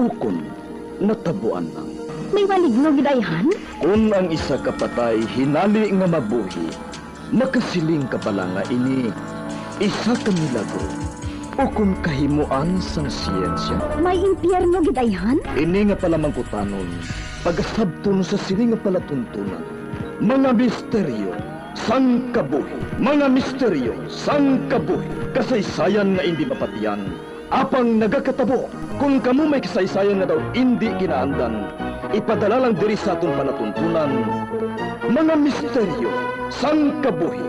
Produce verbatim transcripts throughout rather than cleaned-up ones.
Ukon natabuan lang. May maligno gid, ayhan? Kon ang isa ka patay hinali nga mabuhi, makasiling ka bala nga ini isa ka milagro ukon kahimuan sang siyensya? May impyerno gid, ayhan? Ini nga palamangkutanon pagasabton sa sini nga palatuntunan, mga misteryo sang kabuhi. Mga misteryo sang kabuhi, kasaysayan nga indi mapatiyan, apang nagakatabo. Kon kamo may kasaysayan nga daw indi kinaandan, ipadala lang diri sa aton palatuntunan, Mga Misteryo sang Kabuhi.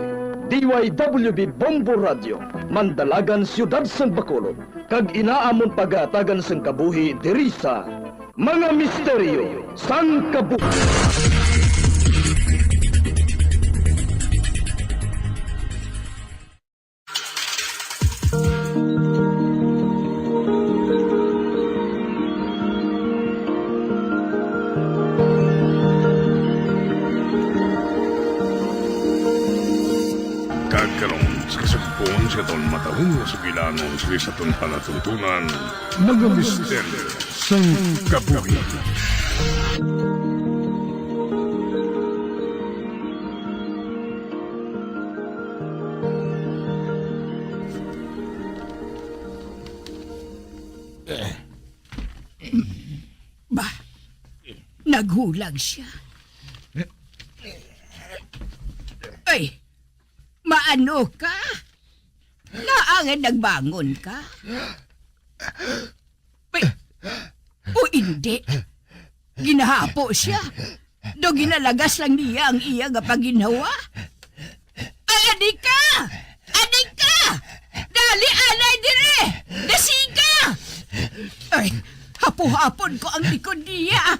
D Y W B Bombo Radio, Mandalagan, Siyudad sang Bacolod, kag ina amon pagahatagan sang kabuhi diri sa Mga Misteryo sang Kabuhi. Kag karon, sa kasugpon sa aton matahom nga sugilanon sa aton palatuntunan, Mga Misteryo sang Kabuhi. Ba, naghulag siya. Ay, maano ka? Ngaa nga nagbangon ka? Ay, o indi, ginahapo siya. Daw ginalagas lang niya ang iya nga paginhawa. Ay, Anika! Anika! Dali, anay diri! Dasiga! Ay, hapo-hapon ko ang likod niya.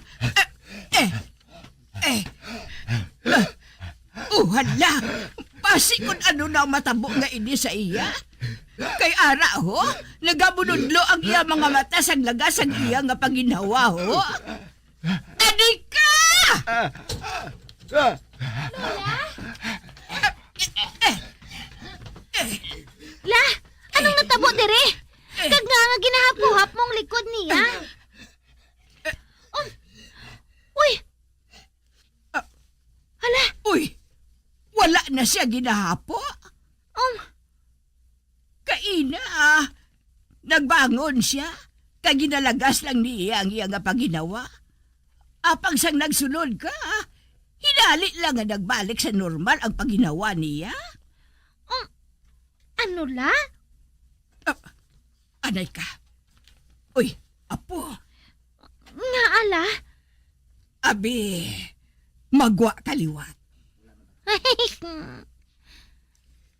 Eh, eh, eh. Oh, hala! Basi kun ano na ang matabo nga ini sa iya. Kay ara, ho, nagabunudlo ang iya mga mata sang lagas sang iya nga paginhawa, ho. Anika! Lola? La, anong natabo diri? Kag nga nga ginahapuhap mong likod niya? Um, uy! Ah. Hala! Uy! Wala na siya ginahapo? Um, Kaina, ah, nagbangon siya, kag ginalagas lang niya ang iya nga paginhawa. Apang sang nagsulod ka, hinali lang nga nagbalik sa normal ang paginhawa niya. Um, ano la? Ah, anay ka. Uy, apo. Ngaa la? Abi, magwa ka liwat.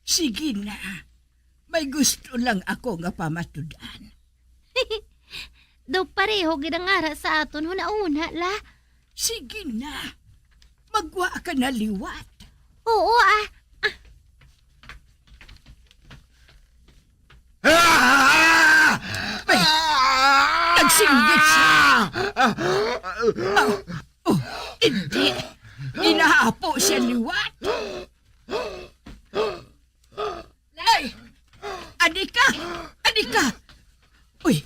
Sige na. May gusto lang ako nga pamatud-an. Daw pareho gid ang ara sa aton hunahuna, la. Sige na. Magwa ka na liwat. Oo, ah. Ah! Ay, nagsinggit siya. Ah, oh, hindi. Ginahapo siya liwat. Ay! Anika! Anika! Uy,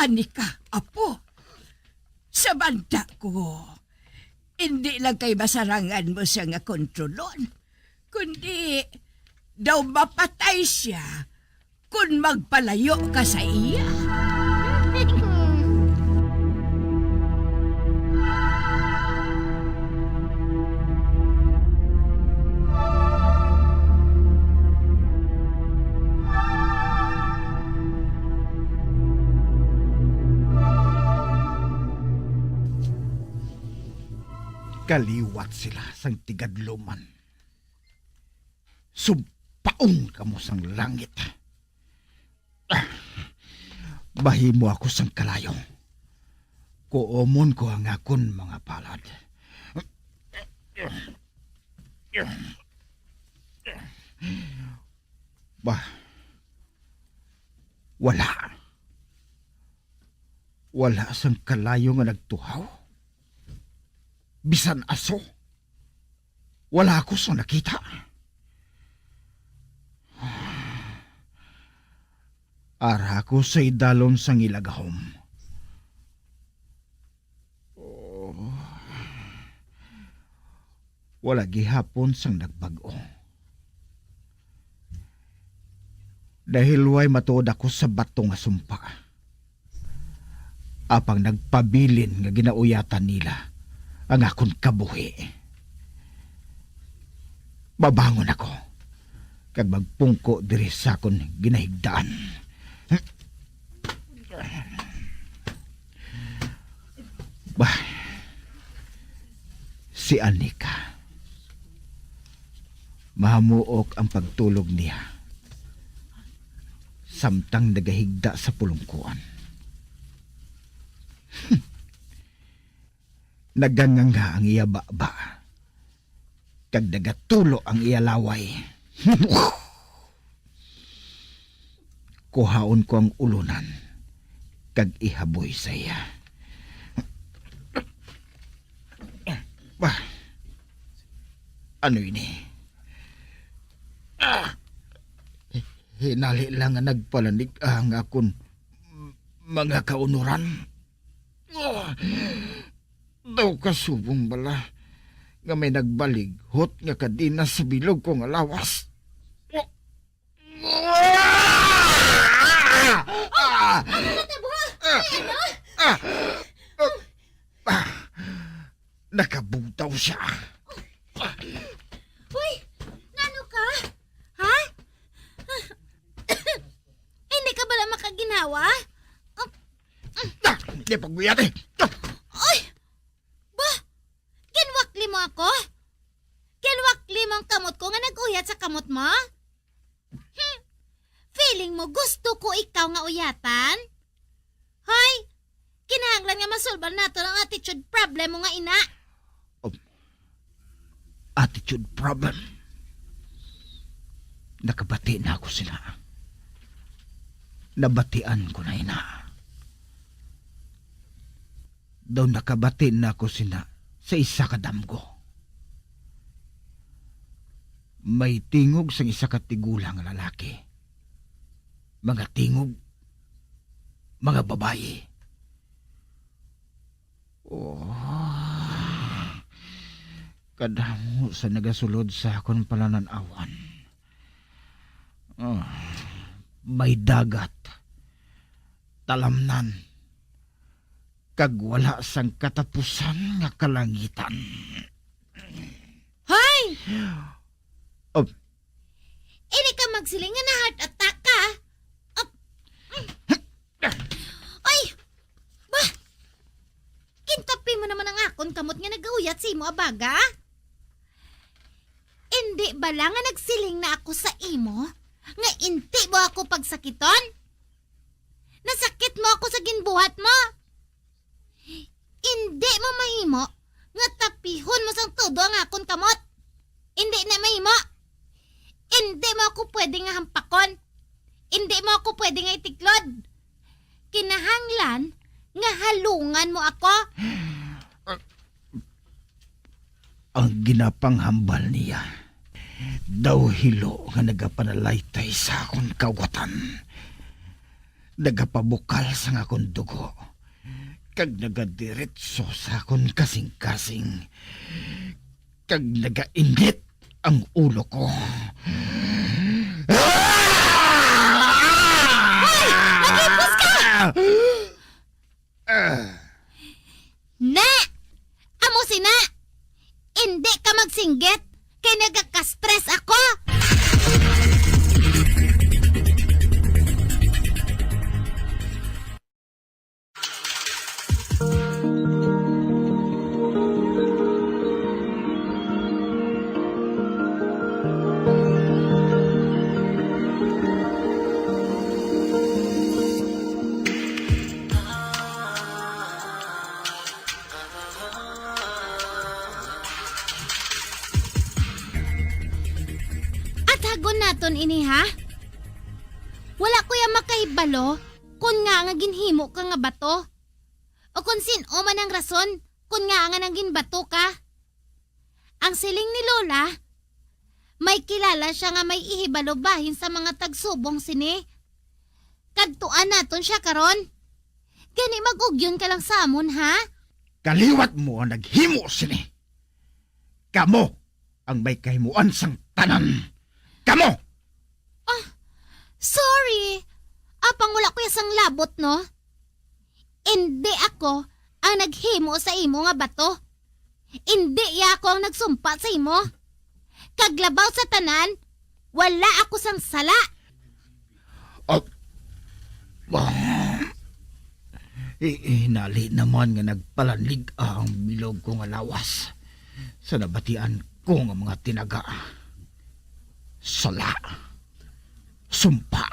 Anika, apo. Sa banda ko, hindi lang kay masarangan mo siya nga kontrolon, kundi daw mapatay siya kon magpalayo ka sa iya. Kaliwat sila sang tigadluman. Sumpaon kamo sang langit. Ah, mahimo ako sang kalayo. Kuomon ko ang akon mga palad. Ba, wala. Wala sang kalayo nga nagtuhaw. Bisan aso. Wala ako sang nakita. Ara ako sa idalom sang ila gahom. Wala gihapon sang nagbag-o. Dahil way matuod ako sa bato nga sumpa. Apang nagpabilin nga ginauyatan nila ang akon kabuhi. Mabangon ako, kag magpungko diri sa akon ginahigdaan. Bah, si Anika. Mahamuok ang pagtulog niya samtang nagahigda sa pulungkuan. Naganganga ang iya baba, kag nagatulo ang iya laway. Kuhaon ko ang ulonan kag ihaboy sa iya. Bah, ano ini? Ah! Hinali lang nga nagpalanig ang akon mga kaunoran. Ah! Daw kasubong bala nga may nagbalighot nga kadena sa bilog ko nga lawas. Ah! Ano natabo? Ay, ano? Ah! Ah! Nakabugtaw siya. Uy, ngano ka? Ha? Hindi ka bala makaginhawa? Ah, di paguyat eh. Uy! Ba? Ginwakli mo ako? Ginwakli mo ang kamot ko nga nag-uyat sa kamot mo? Hmm. Feeling mo gusto ko ikaw nga uyatan? Hoy! Kinahanglan nga masulbal nato ang attitude problem mo nga ina. Oh, attitude problem? Nakabati na ako sina. Nabatian ko na ina. Daw nakabati na ako sina sa isa ka damgo. May tingog sang isa ka tigulang nga lalaki. Mga tingog, mga babayi. Oh, kadamo sa nagasulod sa akon palanan-awan. Oh, may dagat, talamnan, kag wala sang katapusan nga kalangitan. Hoy! Oh. Ini ka magsiling nga na-heart attack ka? Oh. Ay! Ba? Kintapi mo naman ang akon kamot nga nagauyat sa imo, abaga? Indi bala nga nagsiling na ako sa imo nga indi mo ako pagsakiton? Nasakit mo ako sa ginbuhat mo. Indi mo mahimo nga tapihon mo sang todo ang akon kamot. Indi na mahimo. Indi mo ako pwede nga hampakon. Indi mo ako pwede nga itiklod. Kinahanglan nga halungan mo ako. Ang ginapanghambal niya daw hilo nga nagapanalaytay sa akon kaugatan, nagapabukal sang akon dugo, kag nagadiretso sa akon kasing-kasing, kag nagainit ang ulo ko. Hoy! Mag-ipos ka! Ah! Na! Amo sina! Indi ka magsinggit, kay nagaka-stress ako! Athagon naton ini, ha? Wala ko ya makahibalo kon ngaa nga ginhimo ka nga bato, o kon sin-o man ang rason kon ngaa nga nangin bato ka. Ang siling ni Lola, may kilala sia nga may ihibalo bahin sa mga tagsubong sini. Kadtuan naton sia karon. Gani mag-ugyon ka lang sa amon, ha? Kaliwat mo ang naghimo sini. Kamo ang may kahimuan sang tanan. Kamo! Ah, sorry. Apang wala ko ya sang labot, no? Indi ako ang naghimo sa imo nga bato. Indi ya ako ang nagsumpa sa imo. Kag labaw sa tanan, wala ako sang sala. Ah, ah, i-, hinali naman nga nagpalanig ang bilog ko nga lawas sa nabatian ko nga mga tinaga. Sala. Sumpa.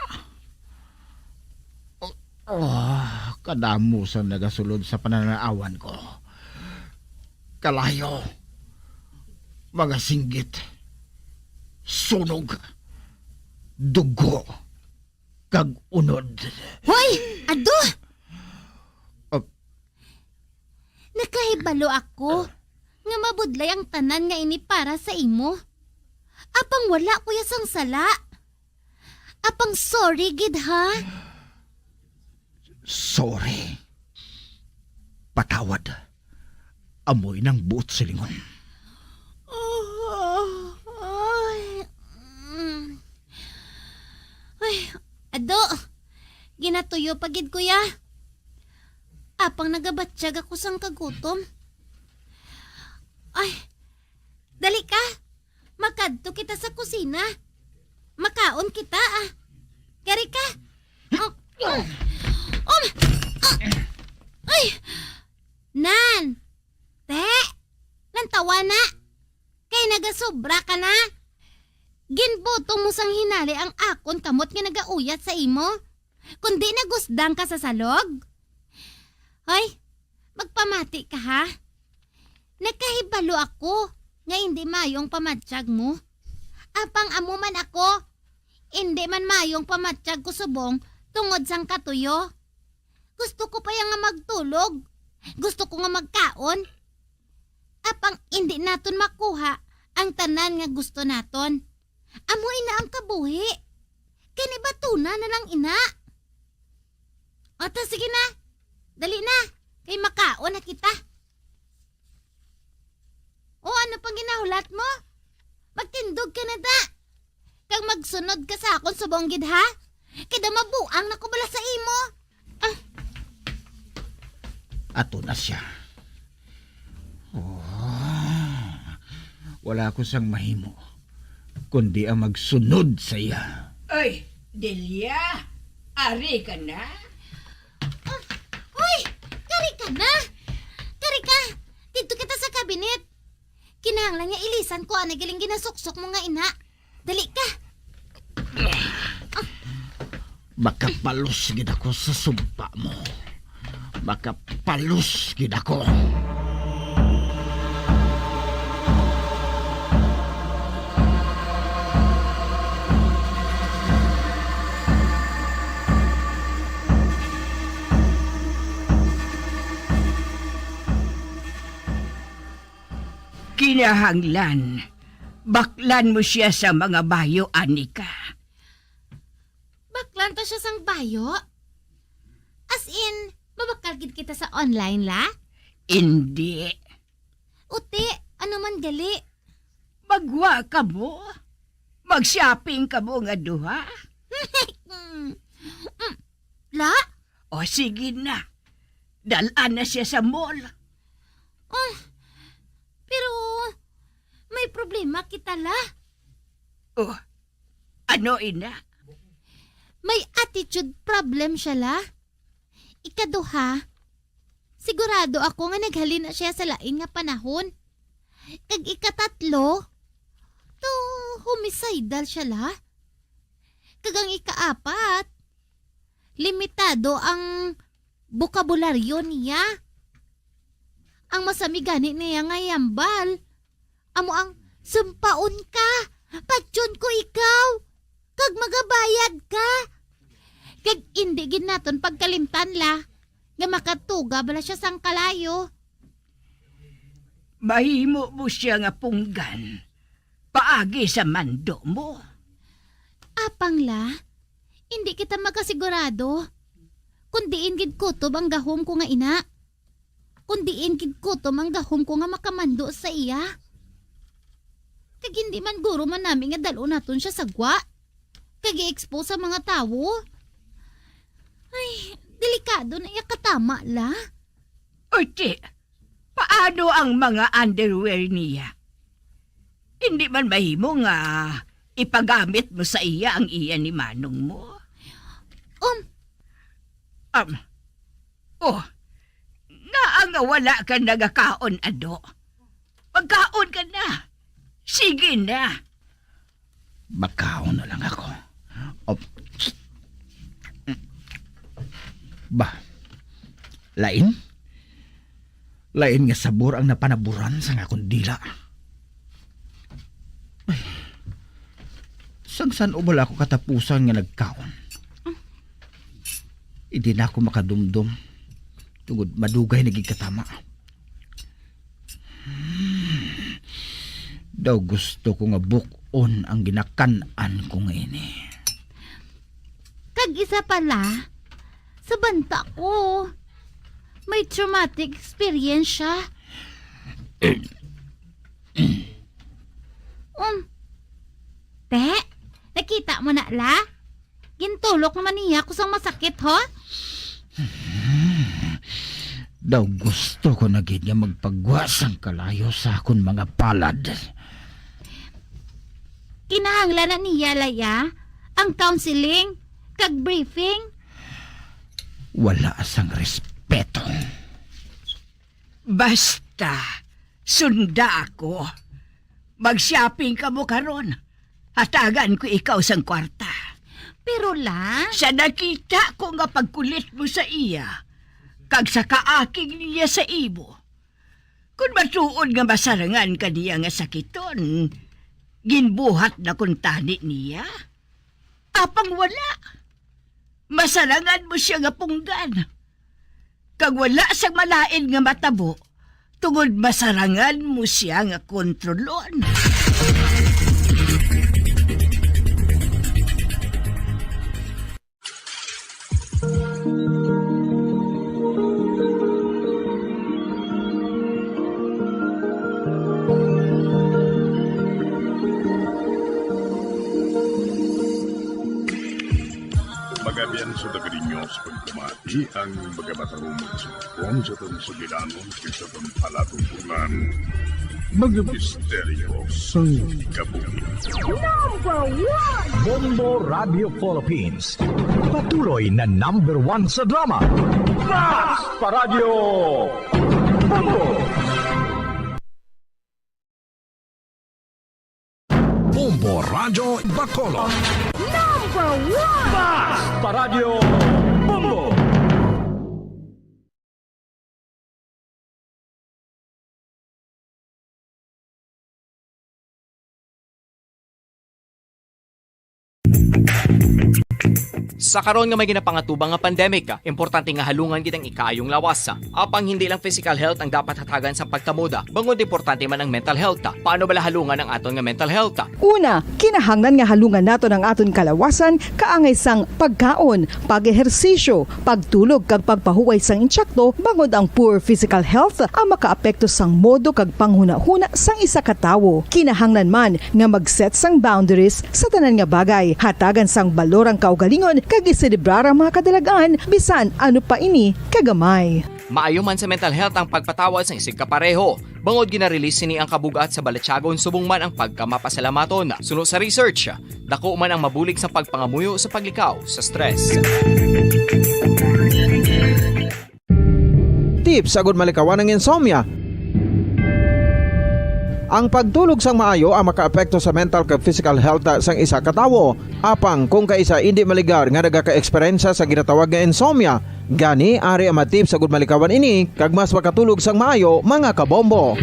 Ah, kadamo sang nagasulod sa pananaawan ko. Kalayo, mga singgit, sunog, dugo, kag unod. Hoy! Ado! Ah. Nakahibalo ako nga mabudlay ang tanan nga ini para sa imo. Apang wala ko ya sang sala. Apang sorry gid, ha? Sorry. Patawad. Amoy nang buot silingon. Oh, ay, mm. Ay, ado. Ginatuyo pa gid ko ya. Apang nagabatyag ako sang kagutom. Ay, dali ka. Makadto kita sa kusina. Makaon kita, ah. Kari ka. Oh, oh, oh, ah, ay! Nan! Te! Lantawa na! Kay nagasobra ka na! Ginbutong mo sang hinali ang akon kamot nga nagauyat sa imo. Kon di nagusdang ka sa salog? Hoy, magpamati ka, ha? Nakahibalo ako nga indi maayo ang pamatyag mo. Apang amo man ako, indi man maayo ang pamatyag ko subong tungod sang katuyo. Gusto ko pa ya nga magtulog. Gusto ko nga magkaon. Apang indi naton makuha ang tanan nga gusto naton. Amo ina ang kabuhi. Kani batuna na lang ina. O ta, sige na. Dali na. Kay makaon na kita. O, ano pang ginahulat mo? Magtindog ka na da. Kag magsunod ka sa akon subong gid, ha? Kay daw mabuang na ko bala sa imo. Ah. Ato na siya. Oh, wala ko sang mahimo kundi ang magsunod sa iya. Oy, Delia, ari ka na? Ah, hoy! Kari ka na! Kari ka! Didto kita sa kabinet. Kinahanglan nga ilisan ko ang nagaling ginasuksok mo nga ina. Dali ka. Makapalos gid ako sa sumpa mo. Makapalos gid ako. Kinahanglan, baklan mo sia sa mga bayo, Anika. Baklan ta siya sang bayo? As in, mabakal gid kita sa online, la? Indi. Uti, ano man gali? Magwa kamo? Mag-shopping kamo nga duha? Mm. Mm. La? O, sige na. Dal-an na siya sa mall. Oh, pero may problema kita, la. Oh, ano ina? May attitude problem siya, la. Ikaduha, sigurado ako nga naghalin na siya sa lain nga panahon. Kag ikatatlo, to homicidal siya, la. Kag ang ikaapat, limitado ang bokabularyo niya. Ang masami gani niya nga hambal amo ang sumpaon ka, patyon ko ikaw, kag magabayad ka. Kag indi gid naton pagkalimtan, la, nga makatuga bala siya sang kalayo. Mahimo mo siya nga punggan paagi sa mando mo. Apang, la, indi kita makasigurado kon diin gid kutob ang gahom ko nga ina, kon diin gid kutob ang gahom ko nga makamando sa iya. Hindi man guro man nami nga dal-on naton siya sa gwa. Kag i-expose sa mga tawo. Ay, delikado na iya katama, la. Uy, ti, paano ang mga underwear niya? Hindi man mahimo nga ipagamit mo sa iya ang iya ni manong mo? Um. Um. Oh, ngaa nga wala ka nagakaon, Ado? Magkaon ka na. Sige na. Makaon na lang ako. Oh. Ba, lain? Lain nga sabor ang napanaburan sa akon dila. Ay, sang san-o bala ako katapusan nga nagkaon? Hindi na ako makadumdom. Tungod madugay na gid katama. Hmm. Daw gusto ko nga buk-on ang ginakan-an ko nga ini. Kag isa pala, sa banta ko, may traumatic experience siya. Um, te, nakita mo na, la? Gintulok naman niya ako sang masakit, ho? Daw gusto ko na gid nga magpagwa sang kalayo sa akon mga palad. Kinahanglan na niya, Laya, ang counseling kag briefing. Wala sang respeto. Basta, sunda ako. Mag-shopping kamo karon. Hatagan ko ikaw sang kwarta. Pero, la, sa nakita ko nga pagkulit mo sa iya, kag sa kaakig niya sa imo, kon matuod nga masarangan ka niya nga sakiton, ginbuhat na kuntani niya. Apang wala, masarangan mo siya nga punggan, kag wala sang malain nga matabo, tungod masarangan mo siya nga kontrolon. Magabian sa taga ninyo sa pagpamati ang mga matarong mga sumpong sa atong sugilanon kag sa atong palatumbonan. Mga misteryo sang kabuhi. Number one! Bombo Radio Philippines. Patuloy na number one sa drama. Mas pa Radyo Bombo! Bombo Radyo Bacolod. Number one! Mas pa Radyo Bombo! Sa karon nga may ginapangatubang nga pandemic, importante nga halungan gid ang ikaayong lawas. Apang hindi lang physical health ang dapat hatagan sa pagtamod, bangod importante man ang mental health. Paano bala halungan ang aton nga mental health? Una, kinahanglan nga halungan naton ang aton kalawasan kaangay sang pagkaon, pag-ehersisyo, pagtulog kag pagpahuway sang insakto, bangod ang poor physical health ang makaapekto sang modo kag panghunahuna sang isa ka tawo. Kinahanglan man nga mag-set sang boundaries sa tanan nga bagay, hatagan sang balor ang kaugalingon kag iselebrar ang mga kadalagan, bisan ano pa ini kagamay. Maayo man sa mental health ang pagpatawad sang isigkapareho, bangod gina-release sini ang kabug-at sa balatyagon subong man ang pagkamapasalamaton. Suno sa research, dako man ang mabulig sa pagpangamuyo sa paglikaw sa stress. Tips agud malikawan ang insomnia. Ang pagtulog sang maayo ang makaapekto sa mental kag physical health sang isa ka tawo. Apang kung kaisa indi maligar nga nagaka-eksperyensya sa ginatawag nga insomnia, gani ari ang mga tips agud malikawan ini kag mas makatulog sang maayo, mga kabombo.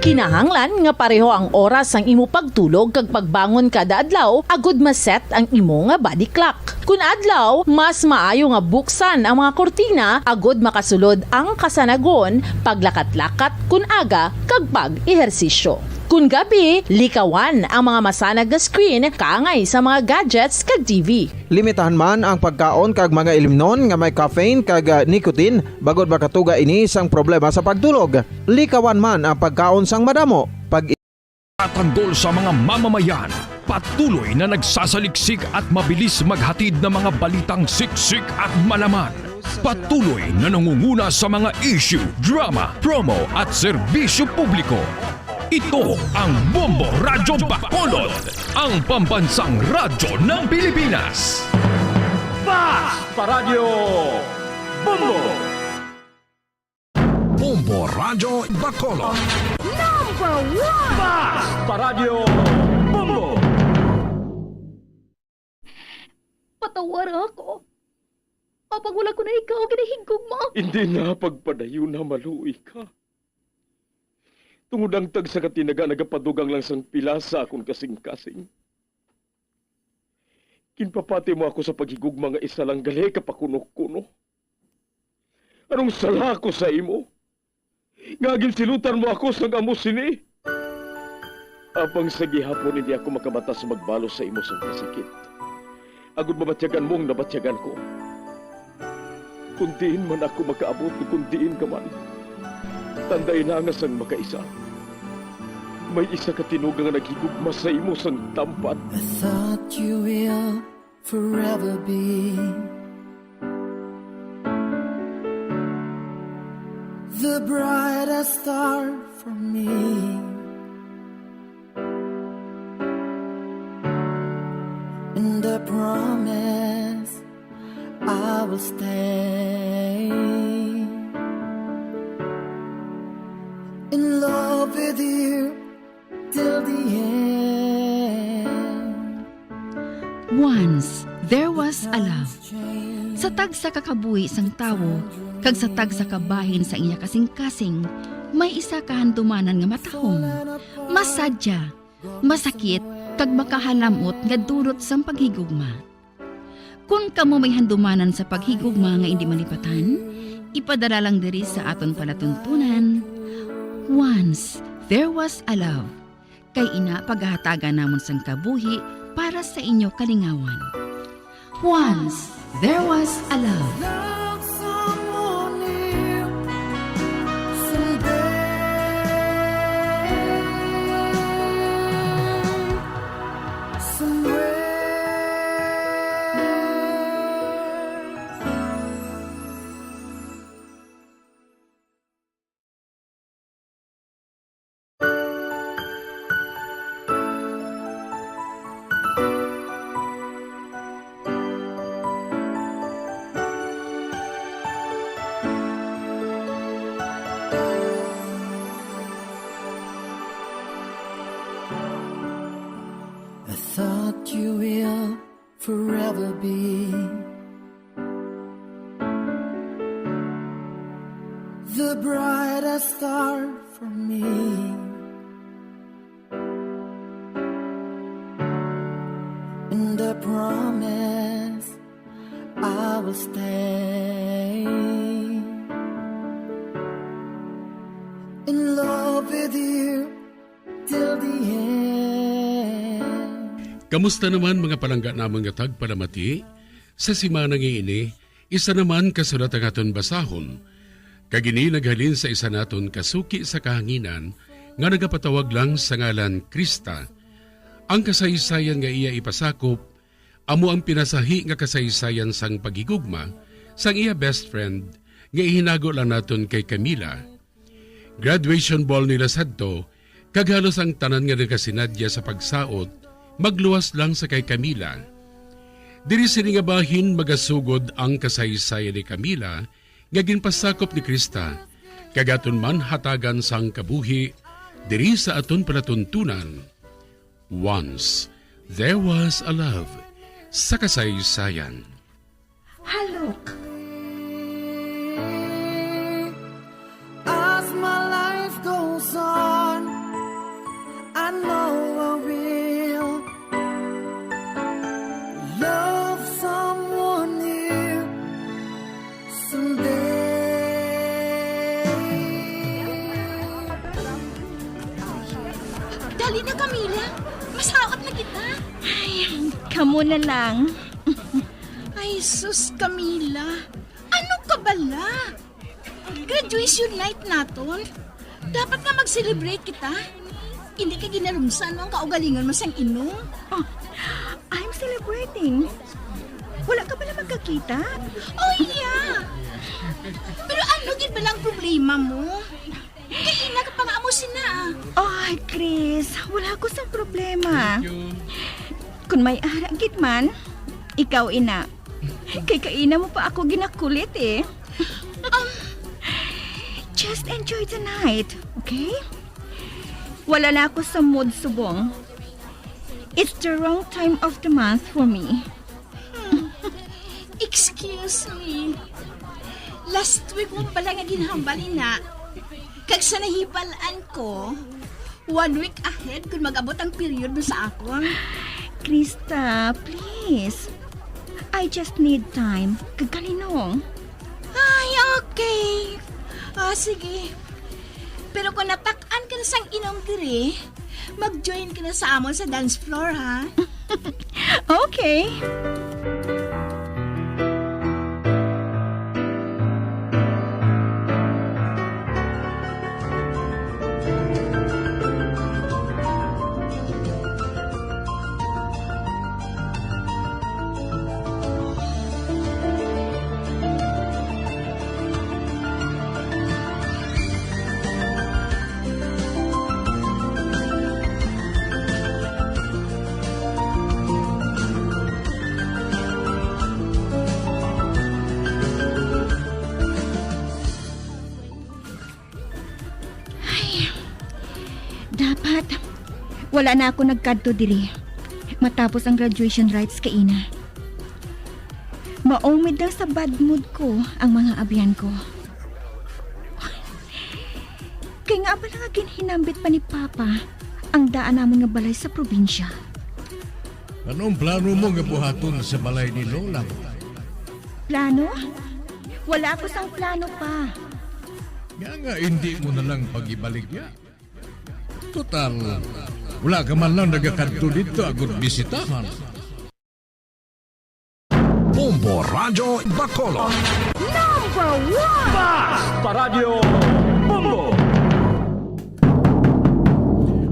Kinahanglan nga pareho ang oras sang imo pagtulog kag pagbangon kada adlaw agud ma-set ang imo nga body clock. Kun adlaw, mas maayo nga buksan ang mga kurtina agud makasulod ang kasanagon, paglakat-lakat kun aga, kag pag-ehersisyo. Kun gabi, likawan ang mga masanag nga screen kaangay sa mga gadgets kag T V. Limitahan man ang pagkaon kag mga ilimnon nga may caffeine kag, ah, nicotine, bangod makatuga ini sang problema sa pagtulog. Likawan man ang pagkaon sang madamo, pag Tatanggol sa mga mamamayan, patuloy na nagsasaliksik at mabilis maghatid ng mga balitang siksik at malaman. Patuloy na nangunguna sa mga issue, drama, promo at serbisyo publiko. Ito ang Bombo Radyo Bacolod, ang pambansang radyo ng Pilipinas. Fast Paradyo Bombo! Bombo Radyo Bacolod. Number one! Fast Paradyo Bombo! Patawara ako. Apang wala ko na ikaw ginahigugma. Hindi na pagpadayon na maluoy ka. Tungod ang tagsa ka tinaga nagapadugang lang sang pila sa akon kasing-kasing. Ginpapati mo ako sa paghigugma nga isa lang gali ka pakuno-kuno. Anong sala ko sa imo? Nga ginsilutan mo ako sang amo sini? Apang sa gihapon hindi ako makabata sa magbalos sa imo sang kasakit, agod mabatyagan mo ang nabatyagan ko. Kon diin man ako makaabot, kon diin ka man, tandai na nga sang makaisa, may isa ka tinuga nga naghigugma sa imo sang tampad. I thought you will forever be the brightest star for me, and I promise I will stay in love with you till the end. Once there was a love. Sa tagsa ka kabuhi sang tawo kag sa tagsa ka bahin sa iya kasing-kasing, may isa ka handumanan nga matahom, masadya, masakit, kag makahalamot nga dulot sang paghigugma. Kon kamo may handumanan sa paghigugma nga indi malipatan, ipadala lang diri sa aton palatuntunan, Once There Was a Love. Kay ina, pagahatagan namon sang kabuhi para sa inyo kalingawan. Once There Was a Love. Love someone new someday. Somewhere. I thought you will forever be the brightest star for me. And I promise I will stay in love with you till the end. Kamusta naman, mga palangga namon nga tagpalamati? Sa semana nga ini, isa naman ka sulat ang aton basahon, kag ini naghalin sa isa naton ka suki sa kahanginan nga nagapatawag lang sa ngalan Krista. Ang kasaysayan nga iya ipasakop amo ang pinasahi nga kasaysayan sang paghigugma sang iya best friend nga ihinago lang naton kay Camila. Graduation ball nila sadto, kag halos ang tanan nga nagasinadya sa pagsaot magluwas lang sa kay Camila. Diri sini nga bahin magasugod ang kasaysayan ni Camila nga ginpasakop ni Krista, kag aton man hatagan sang kabuhi diri sa aton palatuntunan. Once There Was a Love sa kasaysayan. Halok. As my life goes on, I know I will love someone new someday. Dali na, Camila. Masaot na kita. Ay, kamo na lang. Ay, sus, Camila. Ano ka bala? Graduation night naton. Dapat nga mag-celebrate kita. Hindi ka ginalumsan mo ang kaugalingon mo sang inom? Oh, I'm celebrating. Wala ka pala magkakita? Oh, yeah! Pero ano gid bala ang problema mo? Kay ina ka pa nga amo sina, ah. Ay, Chris, wala ko sang problema. Kung may ara gid man, ikaw ina. Kay kaina mo pa ako ginakulit eh. Um, just enjoy the night, okay? Wala na ako sa mood subong. It's the wrong time of the month for me. Hmm. Excuse me. Last week mo pa lang nga ginhambal ina. Kag sa nahibal-an ko, one week ahead kung mag-abot ang period mo sa akon. Krista, please. I just need time. Kag kalinong. Ay, okay. Ah, sige. Pero kung natak-an ka na sang inom diri, mag-join ka na sa amon sa dance floor, ha? Okay. Ay, dapat wala na ako nagkadto diri matapos ang graduation rites kaina. Maumid lang sa bad mood ko ang mga abyan ko. Kay nga ba lang nga ginhinambit pa ni Papa ang daan namon nga balay sa probinsya? Anong plano mo nga buhaton sa balay ni Lola mo? Plano? Wala ko sang plano pa. Nga nga hindi mo na lang pag-ibaligya. Total, wala ka man lang nagakadto dito agud bisitahan. Bombo Radyo Bacolod. Number one! Basta Radyo Bombo!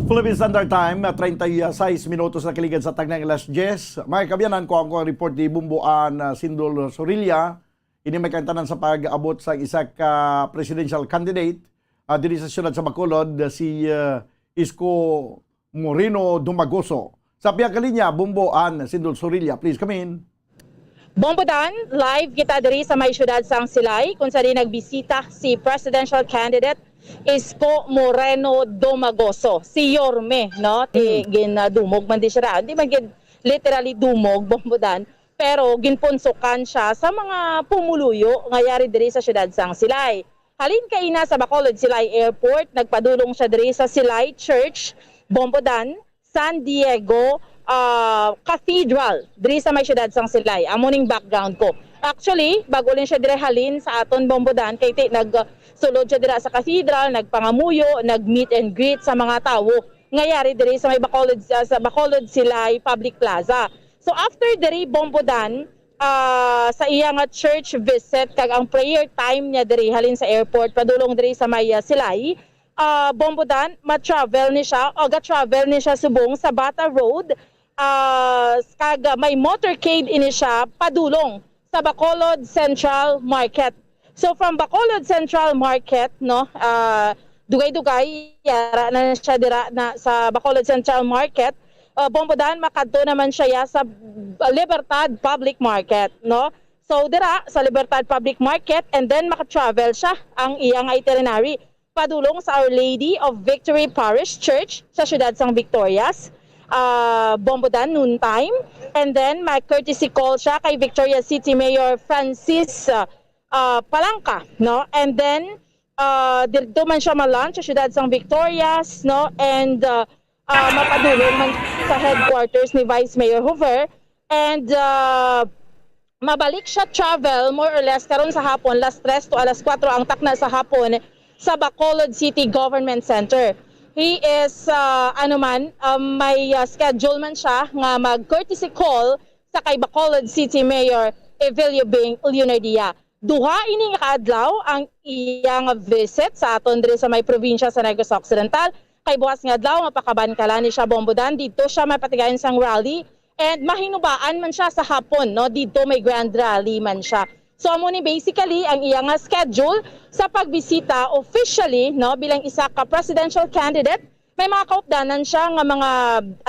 Philippine Standard Time, ah, treinta y seis minutos na kaligad sa tagnang alas diyes. Mga kaabyanan, kuhaon ko ang report ni Bombo Ann, ah, Sindol Sorilla. Ini may kaangtanan sa pag-abot sa isa ka presidential candidate, ah, diri sa siyudad sa Bacolod, si, ah, Isko Moreno Dumagoso. Sa pihak ka linya, Bombo Ann Sindol Sorilla, please come in. Bombo Dan, live kita diri sa may siyudad sang Silay, kung sa di nagbisita si presidential candidate Isko Moreno Domagoso, si Yorme, no? Ti Hmm. Ginadumog man di siya, hindi man gid literally dumog, Bombo Dan, pero ginpunsukan siya sa mga pumuluyo nga yari diri sa siyudad sang Silay. Halin kaina sa Bacolod Silay Airport, nagpadulong siya diri sa Silay Church, Bombo Dan, San Diego, ah, Cathedral, diri sa may siyudad sang Silay. Amo ning background ko. Actually, bago lang siya dire halin sa aton, Bombo Dan, kay ti-, nag, ah, sulod siya dira sa cathedral, nagpangamuyo, nag meet and greet sa mga tawo nga yari diri sa may Bacolod, ah, sa Bacolod Silay Public Plaza. So, after diri, Bombo Dan, ah, sa iya nga church visit kag ang prayer time niya diri halin sa airport padulong diri sa may, ah, Silay, ah, Bombo Dan, ma-travel ni siya o ga-travel ni siya subong sa Bata Road, ah, kag may motorcade ini siya padulong sa Bacolod Central Market. So, from Bacolod Central Market, no, ah, dugay-dugay, yara na siya dira na sa Bacolod Central Market. Ah, Bombo Dan, makadto naman siya ya sa Libertad Public Market, no? So, dira sa Libertad Public Market, and then maka-travel siya ang iyang itinerary padulong sa Our Lady of Victory Parish Church sa siyudad sang Victorias, ah, Bombo Dan, noontime. And then, may courtesy call siya kay Victorias City Mayor Francis, ah, ah, Palanca, no? And then, ah, didto man siya ma-launch sa siyudad sang Victorias, no? And, ah, ah, mapadulong man sa headquarters ni Vice Mayor Hover. And, ah, mabalik siya travel more or less karon sa hapon, alas tres to alas kuwatro ang takna sa hapon sa Bacolod City Government Center. He is, ah, ano man, um, may, ah, schedule man siya nga mag-courtesy call sa kay Bacolod City Mayor Evelio Bing Leonardia. Duha ini nga kaadlaw ang iyang visit sa aton diri sa may probinsya sa Negros Occidental. Kay buas nga adlaw, mapakabankalan ni siya, Bombo Dan. Didto siya mapatigayon sang rally. And mahinubaan man siya sa hapon, no? Didto may grand rally man siya. So, amo ni basically ang iya nga schedule sa pagbisita officially, no, bilang isa ka presidential candidate. May mga kaupdanan siya nga mga,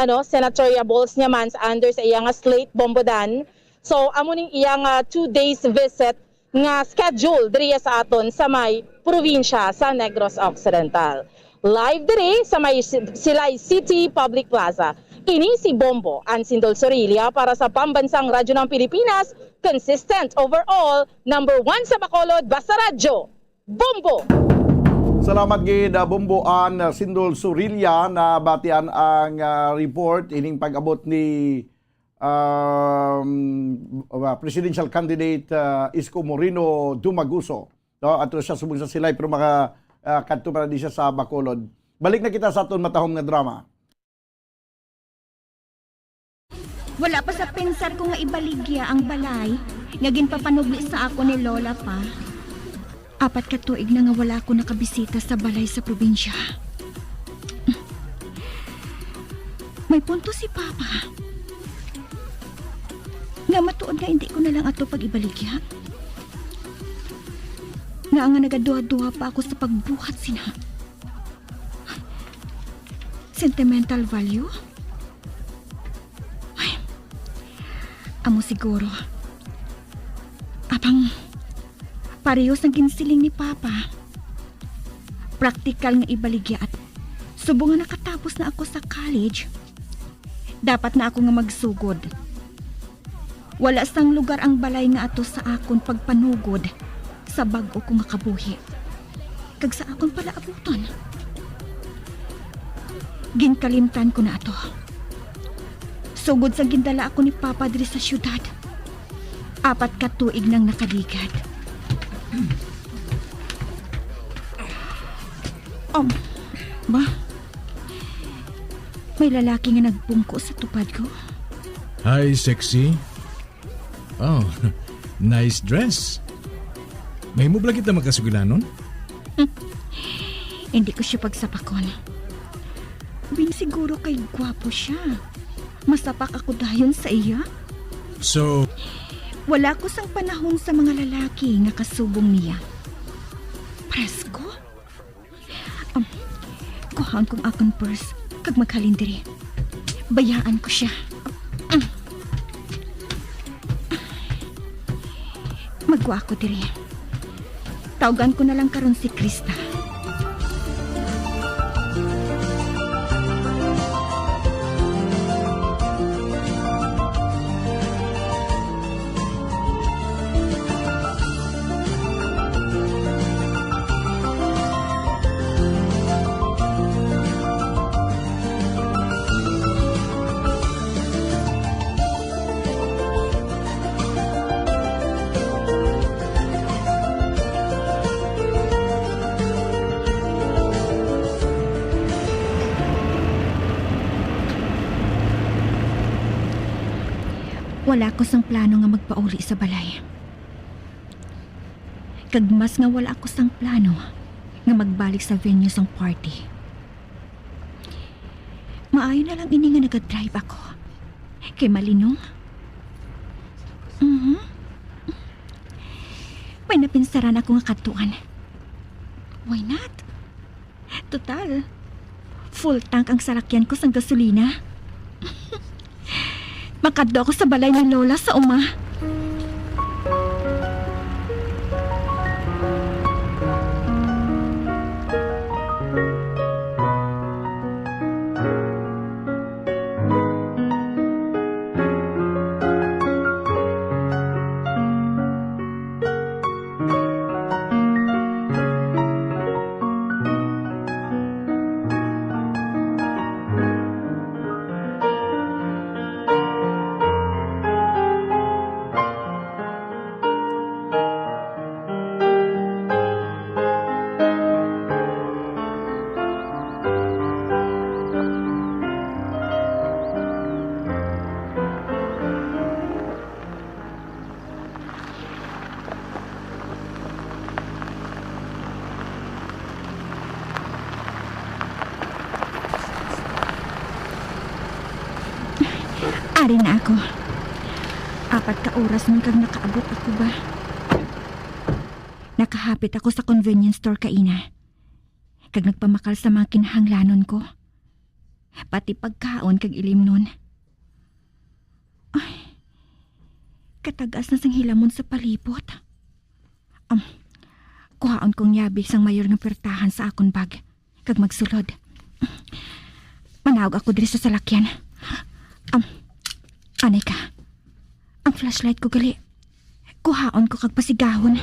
ano, senatorial balls niya man sa under sa iya nga slate, Bombo Dan. So, amo ning iya nga two days visit nga schedule diri sa aton sa may probinsya sa Negros Occidental. Live diri sa may Si-, Silay City Public Plaza. Ini si Bombo Ansindol Sorilla para sa Pambansang Radyo ng Pilipinas, consistent overall, number one sa Bacolod, basta radyo, Bombo! Salamat gid, ah, Bombo An, ah, Sindol Sorilla, na batian ang, ah, report ining pag-abot ni, um, ah, presidential candidate, ah, Isko Moreno Dumaguso. No, ato siya subong sa Silay, pero maka, ah, kadto pa na di siya sa Bacolod. Balik na kita sa aton matahom nga drama. Wala pa sa pensar ko nga ibaligya ang balay nga ginpapanubli sa akon ni Lola pa. Apat ka tuig na nga wala ako nakabisita sa balay sa probinsya. May punto si Papa nga matuod nga hindi ko na lang ato pag-ibaligya. Nga nga nagaduha-duha pa ako sa pagbuhat sina. Sentimental value? Ay, amo siguro. Apang, pareho sang ginsiling ni Papa, praktikal nga ibaligya at subong nga nakatapos na ako sa college, dapat na ako nga magsugod. Wala sang lugar ang balay nga ato sa akon pagpanugod sa bag-o ko nga kabuhi kag sa akon palaabuton. Ginkalimtan ko na ato. Sugod sang gindala ako ni Papa diri sa siyudad, apat ka tuig nang nakaligad. Um, ba? May lalaki nga nagbungko sa tupad ko. Hi, sexy. Oh, nice dress. Mahimo ba kita makasugilanon? Hindi ko siya pagsapakon. Bin siguro kay gwapo siya. Masapak ako dayon sa iya? So, wala ko sang panahon sa mga lalaki nga kasubong niya. Presko? Um, kuhaon kong akon purse kag maghalin diri. Bayaan ko siya. Um. Magwa ako diri. Tawgan ko na lang karon si Krista. Wala ko sang plano nga magpauli sa balay. Kag mas nga wala ako sang plano nga magbalik sa venue sang party. Maayo na lang ini nga nagadrive ako. Kay malinong. Mhm. May napinsaran ako nga kadtuan. Why not? Total, full tank ang salakyan ko sang gasolina. Makadto ako sa balay ni Lola sa uma. Ari na ako. Apat ka oras man kag nakaabot ako ba. Nakahapit ako sa convenience store kaina, kag nagpamakal sa mga kinahanglanon ko, pati pagkaon kag ilimnon. Ay, katag-as na sang hilamon sa palibot. Um, kuhaon kong yabi sang mayor nga puwertahan sa akon bag, kag magsulod. Manaog ako diri sa salakyan. Um, anay ka. Ang flashlight ko gali. Kuhaon ko kag pasigahon.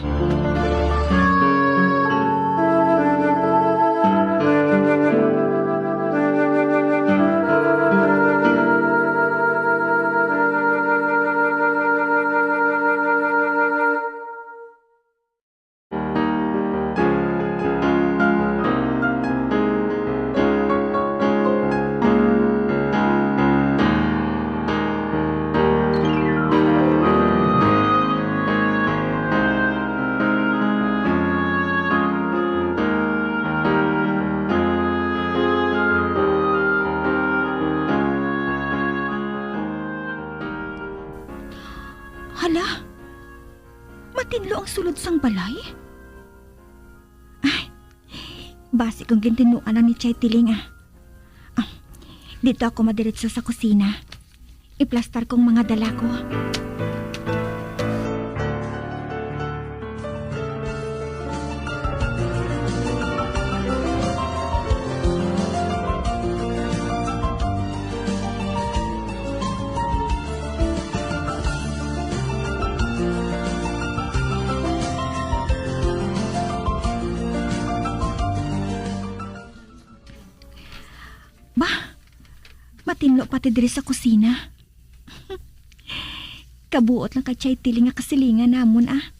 Hala, matinlo ang sulod sang balay? Ay, basi kung gintinuan lang ni Chay Tiling, ah. Ah, dito ako madiretso sa kusina. Iplastar kong mga dala ko. Ba, matinlo pati diri sa kusina. Kabuot lang kay Chay Tiling nga kasilingan namon, ah.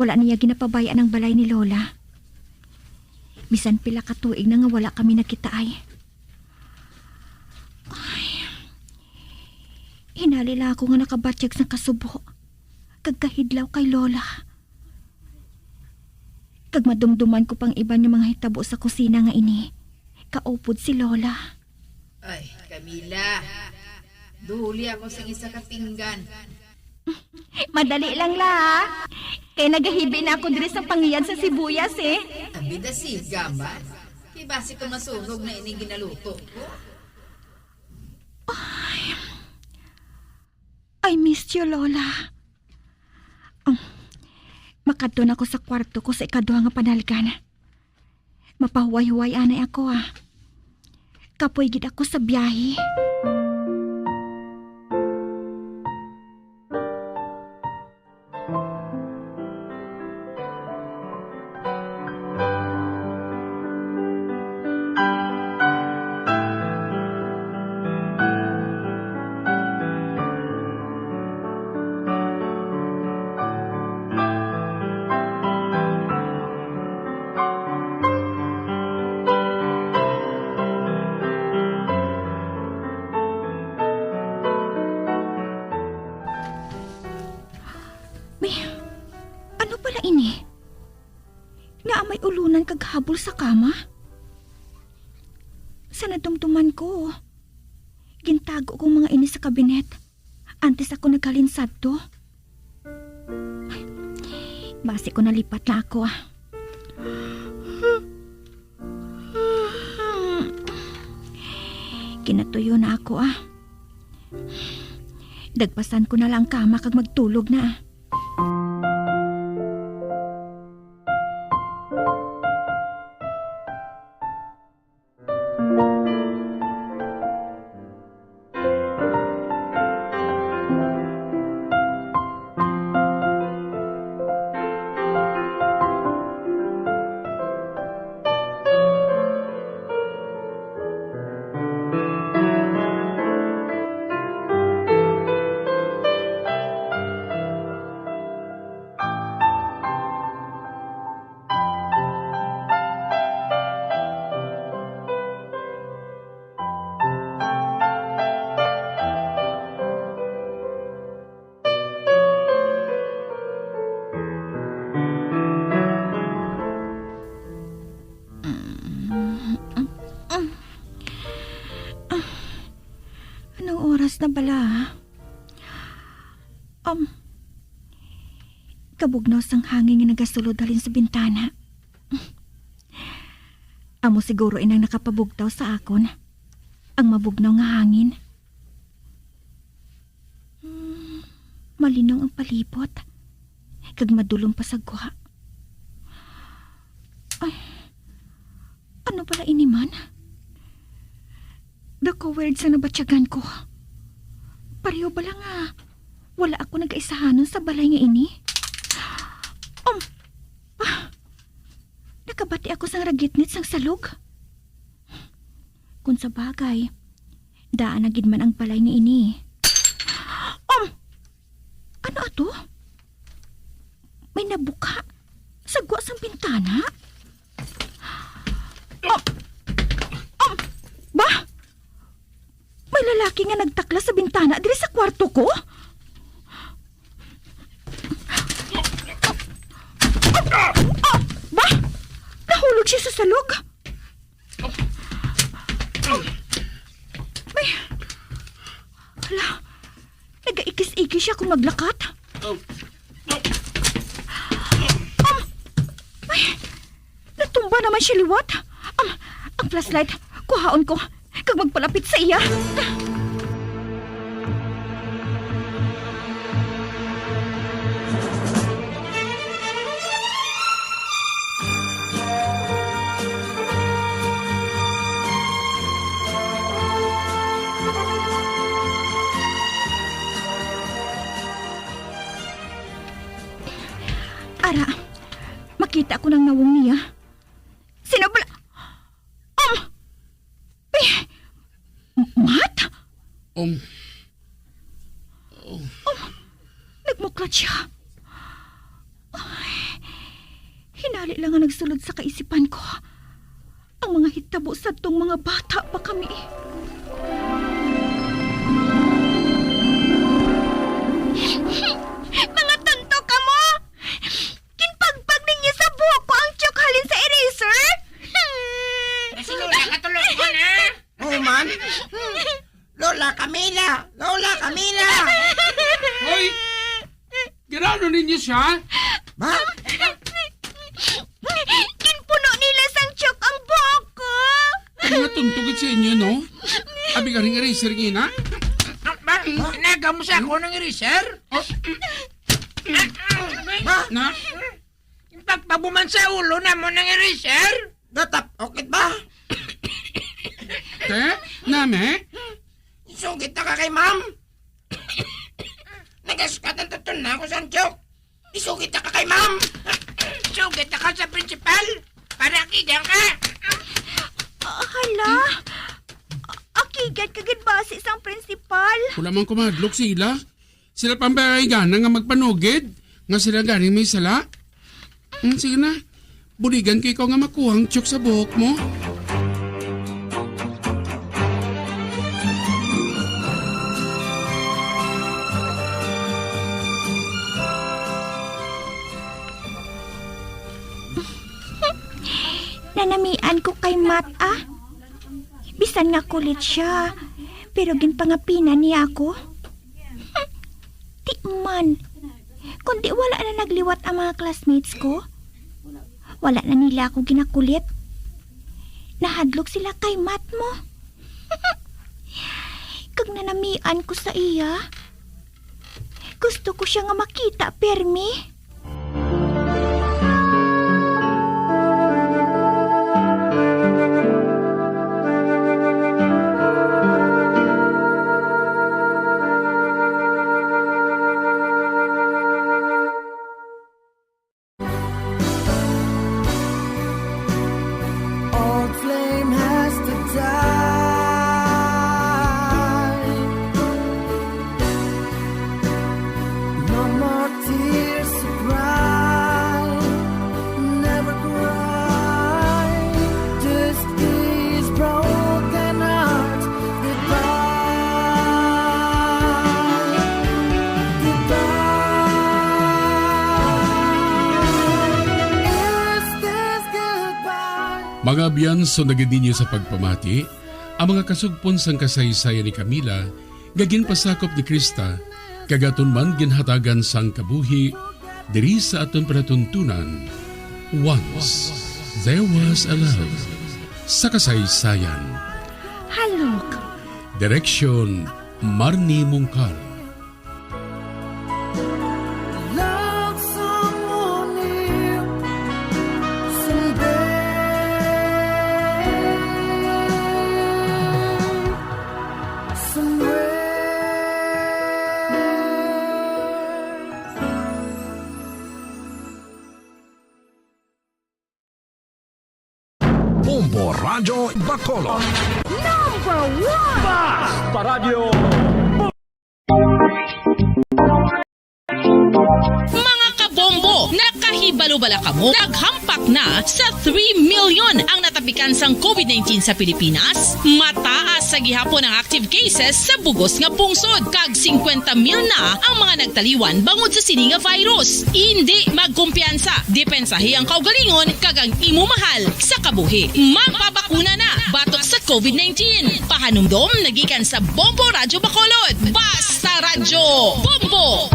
Wala niya ginapabay-an ang balay ni Lola. Bisan pila ka tuig na nga wala kami nakitaay. Ay, hinali lang ako nga nakabatyag sang kasubo kag kahidlaw kay Lola. Kag madumduman ko pang iban nga mga hitabo sa kusina nga ini kaupod si Lola. Ay, Camila, duli ako sing isa ka pinggan. Madali lang, La, ha? Kay nagahibi na ako diri sa pangiyad sa sibuyas, eh. Abi, dasiga man. Kay basi ko masunog na ini ginaluto ko. Ay, I missed you, Lola. Um, makadto na ako sa kwarto ko sa ikaduha nga panalgan. Mapahuway-huway anay ako, ah. Kapoy gid ako sa biyahe. May, ano pala ini? Naa may ulonan kag habol sa kama? Sa nadumduman ko, gintago ko mga ini sa kabinet antes ako naghalin sadto. Ay, basi ko nalipat na ako, ah. Kinatuyo na ako, ah. Dagpasan ko na lang ang kama kag magtulog na, ah. na bala. Um, kabugnaw sang hangin nga nagasulod halin sa bintana. Amo siguro inang nakapabugtaw sa akon, ang mabugnaw nga hangin. Hmm, malinong ang palibot, kag madulom pa sa gwa. Ay, ano pala ini man? Daw ka-weird sa nabatyagan ko. Pareho bala nga wala ako nagkaisahanon sa balay nga ini? Um, ah, nakabati ako sang ragitnit sang salog. Kung sa bagay, daan na gid man ang balay nga ini. Um, ano ato? May nabuka sa gwa sang bintana? Um, um, ba? May lalaki nga nagtaklas sa bintana diri sa kwarto ko? Ah, ah, ba? Nahulog siya sa salog? May, hala, nagaikis-ikis siya kung naglakat. Um, may, natumba naman siya liwat. Um, ang flashlight, kuhaon ko, kag magpalapit sa iya. Ara, makita ko nang nawong niya. Sino bala? Um, eh, Matt? Um, Oh, nagmuklat siya. Ay, hinali lang nga nagsulod sa kaisipan ko ang mga hitabo sadtong mga bata pa kami. Mga tonto kamo! Ginpagpag ninyo sa buhok ko ang chalk halin sa eraser? Si Lola ka, tulokon, ha? Human? Lola Camila! Lola Camila! Hoy! Giranon ninyo siya? Ba? Ginpuno nila sang chalk ang buhok ko. Ang mga tuntugit sa inyo, no? Abi ka ring eraser, ngina? Ba? Ba? Nagaw mo sa ako ng eraser? Oh. Ba? Na? Pagpabuman sa ulo na mo ng eraser? Natap-, okay ba? Te? Name? Sugit na ka kay ma'am. Nagaskat ang tutun na ako, Sancho. Isugit na ka kay ma'am. Sugit na ka sa principal. Para kigang ka. Ah, hala. Akigan ka gid basi sang principal. Wala man kumadlok sila. Sila pa ang bagay gana nga magpanugid, nga sila gani may sala. Hmm, sige na, buligan ko ikaw nga makuha ang tiyok sa buhok mo. Nanamian ko kay Matt, ah. Bisan nga kulit siya, pero ginpangapinan niya ako. Di man. Kundi wala na nagliwat ang mga classmates ko. Wala na nila ako ginakulit. Nahadlok sila kay Matt mo. Kag nanamian ko sa iya. Gusto ko siya nga makita, permi. Old flame has to die. No more tears to cry. Never cry. This is broken heart. Goodbye. Goodbye. Is this goodbye? Mga abyan, sundagid ninyo sa pagpamati ang mga kasugpon sang kasaysayan ni Camila, nga ginpasakop ni Krista, kag aton man ginhatagan sang kabuhi diri sa aton palatuntunan. Once There Was a Love, sa kasaysayan. Halok. Direksyon, Marnie Mungkal. Love someone new someday, somewhere. Bombo Radyo Bacolod. Number one! Basta Radyo. Mga kabombo, nakahibalo bala kamo? Naghampak na sa three million ang natapikan sang covid nineteen sa Pilipinas. Mataas sa gihapon ang active cases sa bugos nga pungsod, kag singkwenta mil na ang mga nagtaliwan bangod sa sini nga virus. Indi magkumpiyansa, depensahi ang kaugalingon kag ang imo mahal sa kabuhi. Magpabakuna na batok sa covid nineteen. Pahanumdom na gikan sa Bombo Radyo Bacolod. Basta Radyo Bombo!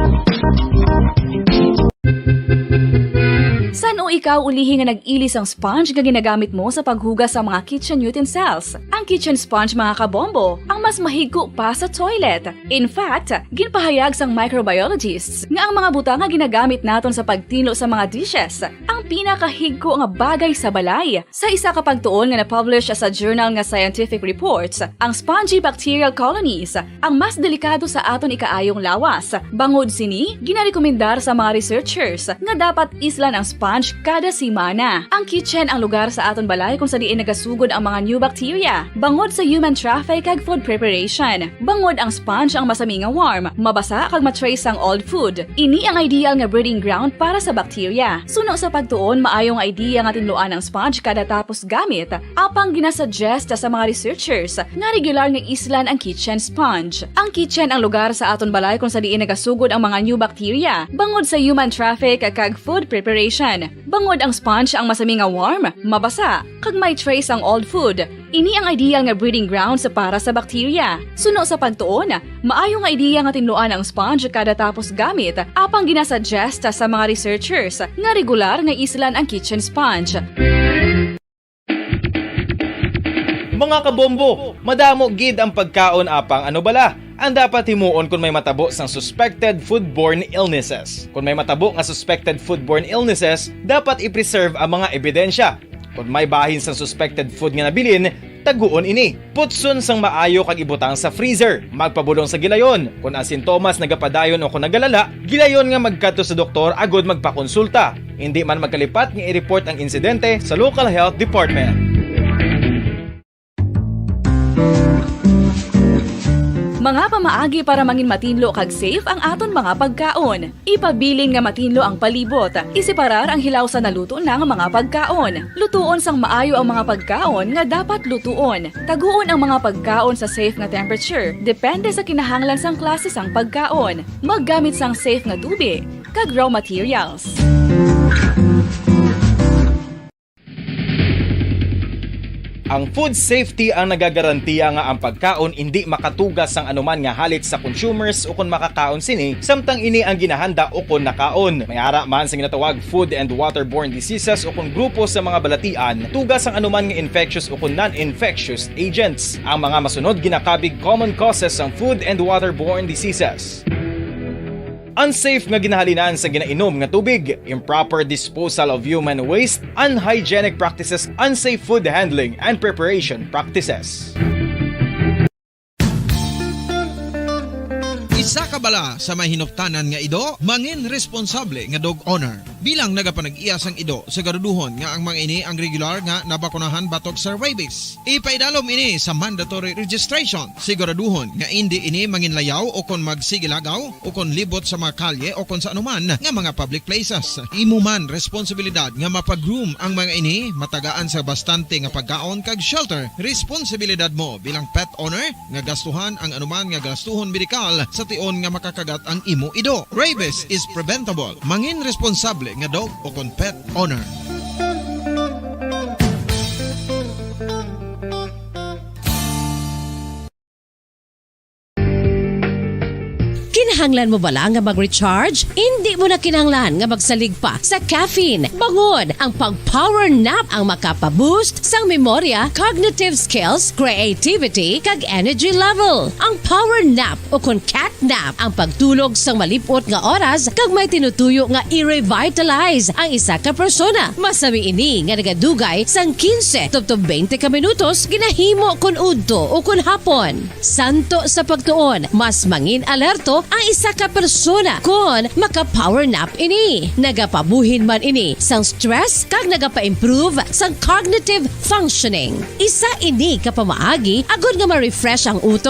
San-o ikaw ulihi nga nag-ili sang sponge nga ginagamit mo sa paghugas sa mga kitchen utensils? Ang kitchen sponge, mga kabombo, ang mas mahigko pa sa toilet. In fact, ginpahayag sang microbiologists nga ang mga butang nga ginagamit naton sa pagtinlo sa mga dishes ang pinakahigko nga bagay sa balay. Sa isa ka pagtuon nga na-publish sa journal nga Scientific Reports, ang spongy bacterial colonies ang mas delikado sa aton ikaayong lawas. Bangod sini, ginarekomendar sa mga researchers nga dapat islan ang sponge kada semana. Ang kitchen ang lugar sa aton balay kung sa diin nagasugod ang mga new bacteria, bangod sa human traffic kag food preparation. Bangod ang sponge ang masami nga warm, mabasa kag ma-trace ang old food. Ini ang ideal nga breeding ground para sa bacteria. Suno sa pagtuon, maayo nga idea nga tinluan ang sponge kada tapos gamit. Apang ginasuggest sa mga researchers nga regular nga islan ang kitchen sponge. Ang kitchen ang lugar sa aton balay kung sa diin nagasugod ang mga new bacteria, bangod sa human traffic kag food preparation. Bangod ang sponge ang masami nga warm, mabasa, kag may trace ang old food. Ini ang ideal nga breeding grounds para sa bacteria. Suno sa pagtuon, maayo nga idea nga tinluan ang sponge kada tapos gamit, apang ginasuggest sa mga researchers nga regular nga islan ang kitchen sponge. Mga kabombo, madamo gid ang pagkaon, apang ano bala ang dapat himuon kon may matabo sang suspected foodborne illnesses? Kon may matabo nga suspected foodborne illnesses, dapat i-preserve ang mga ebidensya. Kon may bahin sang suspected food nga nabilin, taguon ini. Putson sang maayo kag ibutang sa freezer. Magpabulong sa gilayon. Kon ang sintomas nagapadayon o kon nagalala, gilayon nga magkadto sa doktor agud magpakonsulta. Indi man magkalipat nga i-report ang insidente sa local health department. Mga pamaagi para mangin matinlo kag safe ang aton mga pagkaon. Ipabilin nga matinlo ang palibot. Iseparar ang hilaw sa naluto na nga mga pagkaon. Lutuon sang maayo ang mga pagkaon nga dapat lutuon. Taguon ang mga pagkaon sa safe nga temperature, depende sa kinahanglan sang klase sang pagkaon. Maggamit sang safe nga tubig kag raw materials. Ang food safety ang nagagarantiya nga ang pagkaon indi makatuga sang anuman nga halit sa consumers ukon makakaon sini, samtang ini ang ginahanda ukon nakaon. May ara man sa ginatawag food and waterborne diseases ukon grupo sa mga balatian, tuga sang anuman nga infectious ukon non-infectious agents. Ang mga masunod ginakabig common causes sang food and waterborne diseases. Unsafe nga ginahalinan sa ginainom nga tubig, improper disposal of human waste, unhygienic practices, unsafe food handling and preparation practices. Isa ka bala sa may hinuptanan nga ido, mangin responsable nga dog owner. Bilang nagapanag-iya sang ido, siguraduhon nga ang mga ini ang regular nga nabakunahan batok sa rabies. Ipaidalom ini sa mandatory registration. Siguraduhon nga indi ini manginlayaw o kon magsigilagaw o kon libot sa mga kalye o kon sa anuman nga mga public places. Imo man responsibilidad nga mapa-groom ang mga ini, matagaan sa bastante nga pagkaon kag shelter. Responsibilidad mo bilang pet owner nga gastuhan ang anuman nga gastuhon medikal sa tion nga makakagat ang imo ido. Rabies is preventable. Mangin responsable nga dog o kon pet owner. Kinahanglan mo bala nga mag-recharge? Indi mo na kinahanglan nga magsalig pa sa caffeine. Bangod ang pag-power nap ang makapa-boost sang memorya, cognitive skills, creativity, kag energy level. Ang power nap, o kon cat nap, ang pagtulog sang malip-ot nga oras kag may tinutuyo nga i-revitalize ang isa ka persona. Masami ini nga nagadugay sang quince tubtob twenty ka minutos, ginahimo kon udto o kon hapon. Santo sa pagtuon, mas mangin alerto ang isa ka persona kon maka-power nap ini. Nagapabuhin man ini sang stress kag nagapa-improve sang cognitive functioning. Isa ini ka pamaagi agud nga ma-refresh ang utok.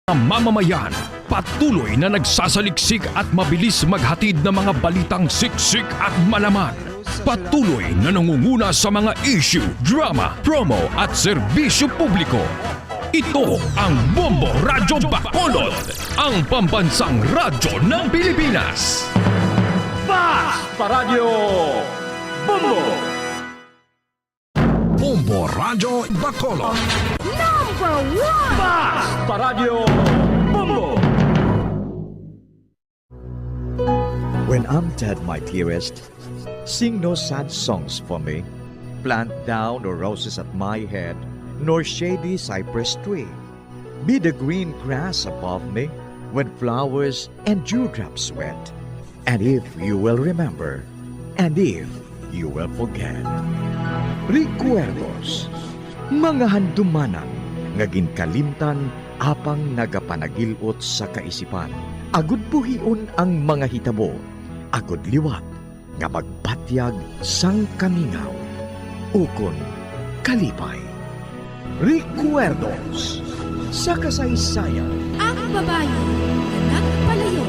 Mamamayan, patuloy na nagsasaliksik at mabilis maghatid ng mga balitang siksik at malaman. Patuloy na nangunguna sa mga issue, drama, promo at serbisyo publiko. Ito ang Bombo Radyo Bacolod, ang pambansang radyo ng Pilipinas. Fast Paradyo Bombo! Bombo Radyo Bacolod. Number one! Fast Paradyo Bombo! When I'm dead, my dearest, sing no sad songs for me. Plant thou no roses at my head, nor shady cypress tree. Be the green grass above me when flowers and dewdrops wet. And if you will remember, and if you will forget. Recuerdos, mga handumanan nga ginkalimtan apang nagapanagil-ot sa kaisipan. Agud buhion ang mga hitabo, agud liwat nga magbatyag sang kamingaw ukon kalipay. Recuerdos sa kasaysayan. Ang babayi nga nagpalayo.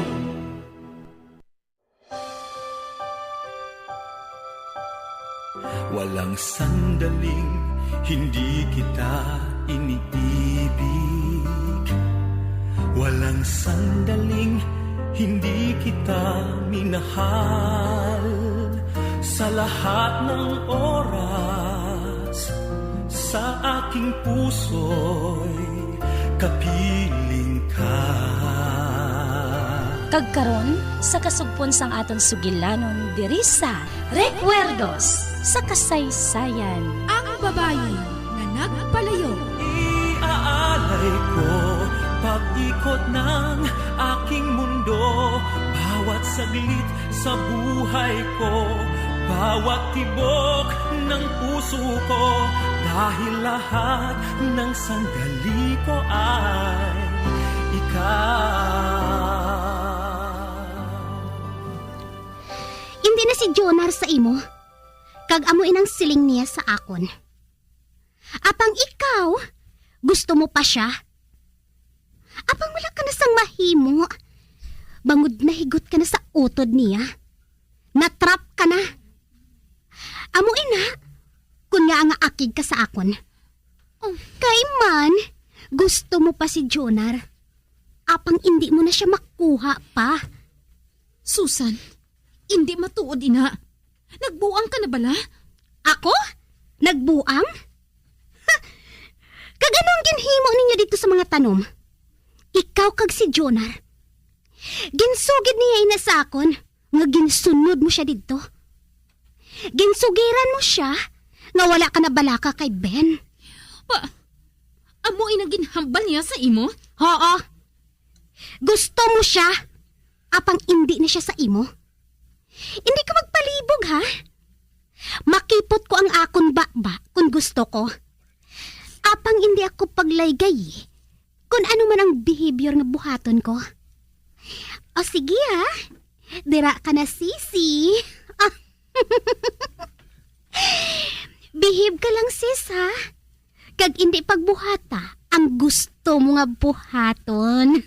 Walang sandaling hindi kita iniibig. Walang sandaling hindi kita minahal. Sa lahat ng oras, sa aking puso'y kapiling ka. Kag karon, sa kasugpon sang aton sugilanon diri sa Recuerdos sa Kasaysayan. Ang babayi nga nagpalayo. Iaalay ko pag-ikot ng aking mundo, bawat saglit sa buhay ko, bawat tibok ng puso ko, dahil lahat ng sandali ko ay ikaw. Indi na si Jonar sa imo, kag amo inang siling niya sa akon. Apang ikaw, gusto mo pa sia? Apang wala ka na sang mahimo, bangod nahigot ka na sa utod niya. Na-trap ka na. Amo ina, kun nga nga akig ka sa akon. Oh. Kay man, gusto mo pa si Jonar. Apang indi mo na sia makuha pa. Susan, indi matuod ina. Nagbuang ka na bala? Ako? Nagbuang? Ha! Kag ano ang ginhimo ninyo didto sa mga tanom? Ikaw kag si Jonar. Ginsugid niya ina sa akon nga ginsunod mo sia didto. Ginsugiran mo sia nga wala ka na balaka kay Ben. Pa, amo ina ginhambal niya sa imo? Oo. Gusto mo sia, apang indi na sia sa imo. Indi ka magpalibog, ha? Makipot ko ang akon baba kon gusto ko. Apang indi ako paglaygayi kon ano man ang behavior nga buhaton ko. O sige, ha? Dira ka na, sisi. Behave ka lang, sis, ha? Kag indi pagbuhata ang gusto mo nga buhaton.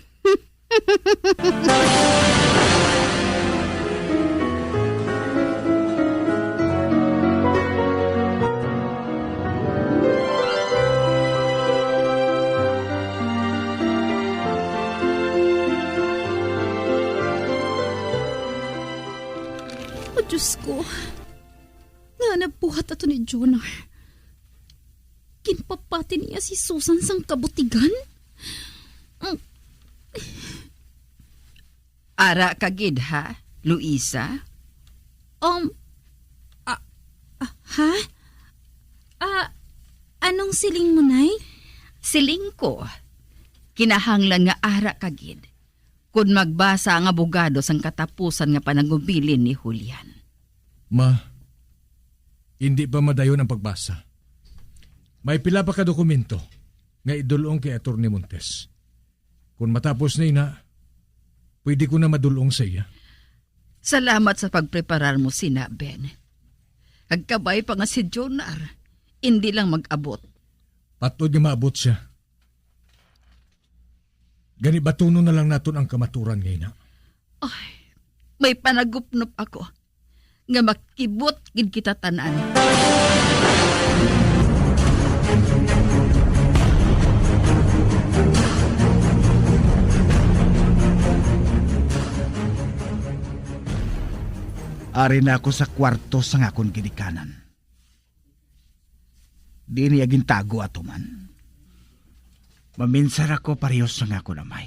O Diyos ko, nga nabuhat ato ni Jonar. Ginpapati niya si Susan sang kabutigan? Mm. Ara ka gid, ha, Luisa? Um, ah, ah, ha? Ah, anong siling mo, Nay? Siling ko, kinahanglan nga ara ka gid kon magbasa ang abogado sang katapusan nga panangubilin ni Julian. Ma, hindi pa madayon ang pagbasa. May pila pa ka dokumento nga idul-ong kay Attorney Montes. Kung matapos na ina, pwede ko na madul-ong sa iya. Salamat sa pagpreparar mo sina, Ben. Kag kabay pa nga si Jonar, indi lang mag-abot. Patod nga maabot siya. Gani, batunon na lang naton ang kamaturan nga ina. Ay, may panagupnop ako nga makibot gid kita tanan. Ari na ako sa kwarto sang akon ginikanan. Di niya gintago ato man. Maminsar ako pareho sang akon amay.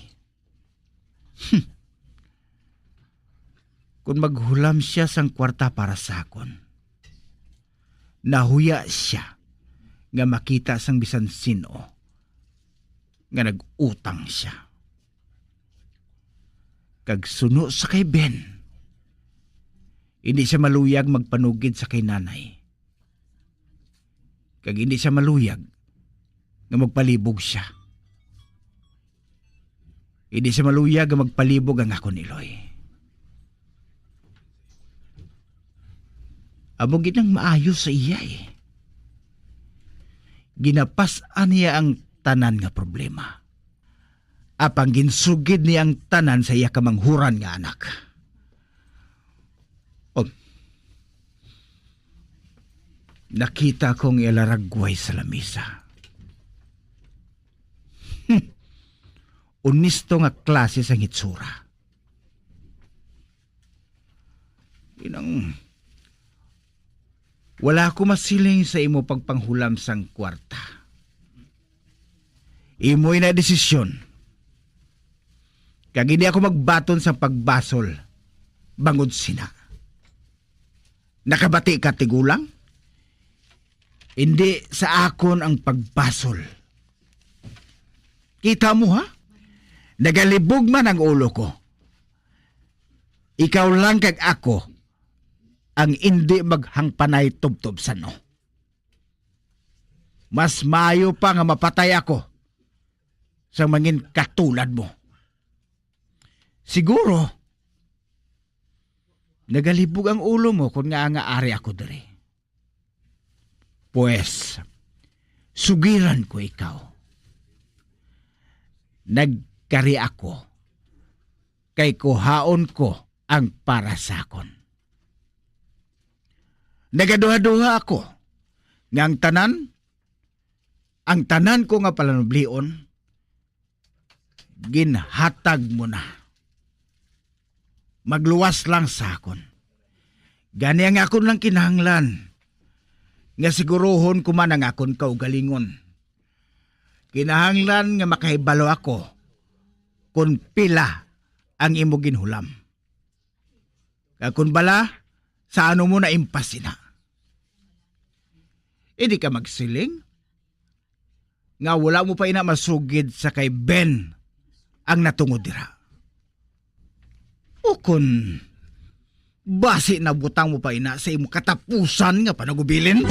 Hmm. Kon maghulam sia sang kwarta para sa akon, nahuya sia nga makita sang bisan sin-o nga nag-utang sia. Kag suno sa kay Ben, hindi sia maluyag magpanugid sa kay nanay. Kag hindi sia maluyag nga magpalibog sia. Hindi sia maluyag nga magpalibog ang akon iloy. Amo gid ang maayo sa iya, eh. Ginapas-an niya ang tanan nga problema. Apang ginsugid niya ang tanan sa iya kamanghuran nga anak. Oh. Nakita ko ang iya laragway sa lamisa. Hmm. Onesto nga klase sang hitsura. Inang, wala ako masiling sa imo pagpanghulam sang kwarta. Imo ina desisyon. Kag hindi ako magbaton sa pagbasol bangod sina. Nakabati ka, tigulang? Hindi sa akon ang pagbasol. Kita mo, ha? Nagalibog man ang ulo ko. Ikaw lang kag ako ang indi maghangpanay tubtob sa no. Mas maayo pa nga mapatay ako sa mangin katulad mo. Siguro, nagalibog ang ulo mo kon ngaa nga ari ako diri. Pues, sugiran ko ikaw. Nagkari ako, kay kuhaon ko ang para sa akon. Nagaduha-duha ako nga ang tanan, ang tanan ko nga palanublion, ginhatag mo na. Magluwas lang sa akon. Gani ang akon lang kinahanglan nga siguruhon ko man ang akon kaugalingon. Kinahanglan nga makahibalo ako kon pila ang imo ginhulam. Kag kon bala, sa ano mo naimpas sina? Hindi ka magsiling nga wala mo pa ina masugid sa kay Ben ang natungod dira. Ukon, basi nabutang mo pa ina sa imo katapusan nga panagubilin?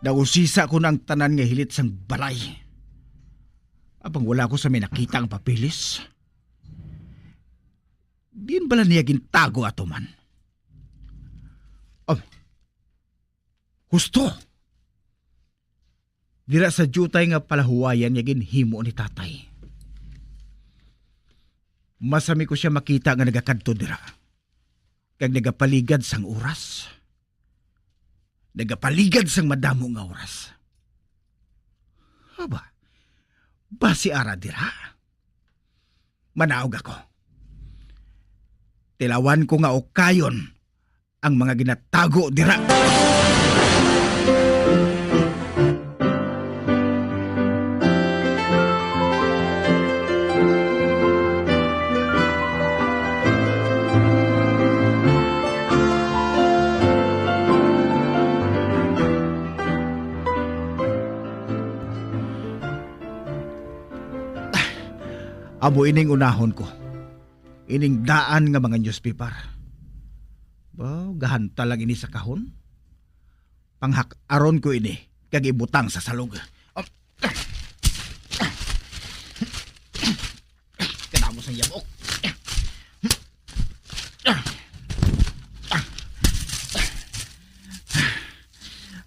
Nausisa ko na ang tanan nga hilit sang balay. Apang wala ko sa may nakita ang papeles. Diin bala niya gintago ato man? Oh, husto. Dira sa diutay nga palahuwayan nga ginhimo ni tatay. Masami ko siya makita nga nagakadto dira. kag nagapaligad sang oras. Nagapaligad sang madamo nga oras. Aba, basi ara dira. Manaog ako. Tilawan ko nga ukayon ang mga ginatago dira. Amo ining unahon ko, ining daan nga mga newspaper. Ba, gahanta lang ini sa kahon. Panghak-aron ko ini kag ibutang sa salog. Kadamo sang yabok.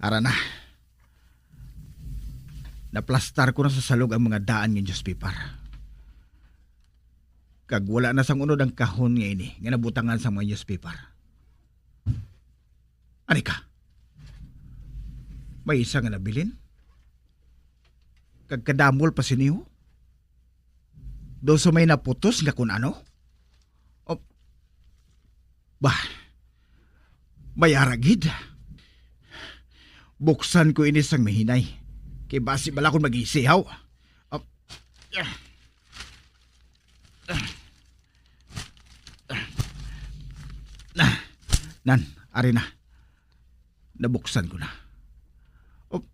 Ara na. Naplastar ko na sa salog ang mga daan nga newspaper. Kag wala na sang unod ang kahon nga ini nga nabutangan sang mga newspaper. Ani ka? May isa nga nabilin? Kag kadamol pa sini, oh. Daw sa may naputos nga kun ano? Oh. Bah, may ara gid. Buksan ko ini sang mahinay. Kay basi bala akong mag-isihaw. Ah, ah, ah, ah. Nan, ari na. Nabuksan ko na. Oh,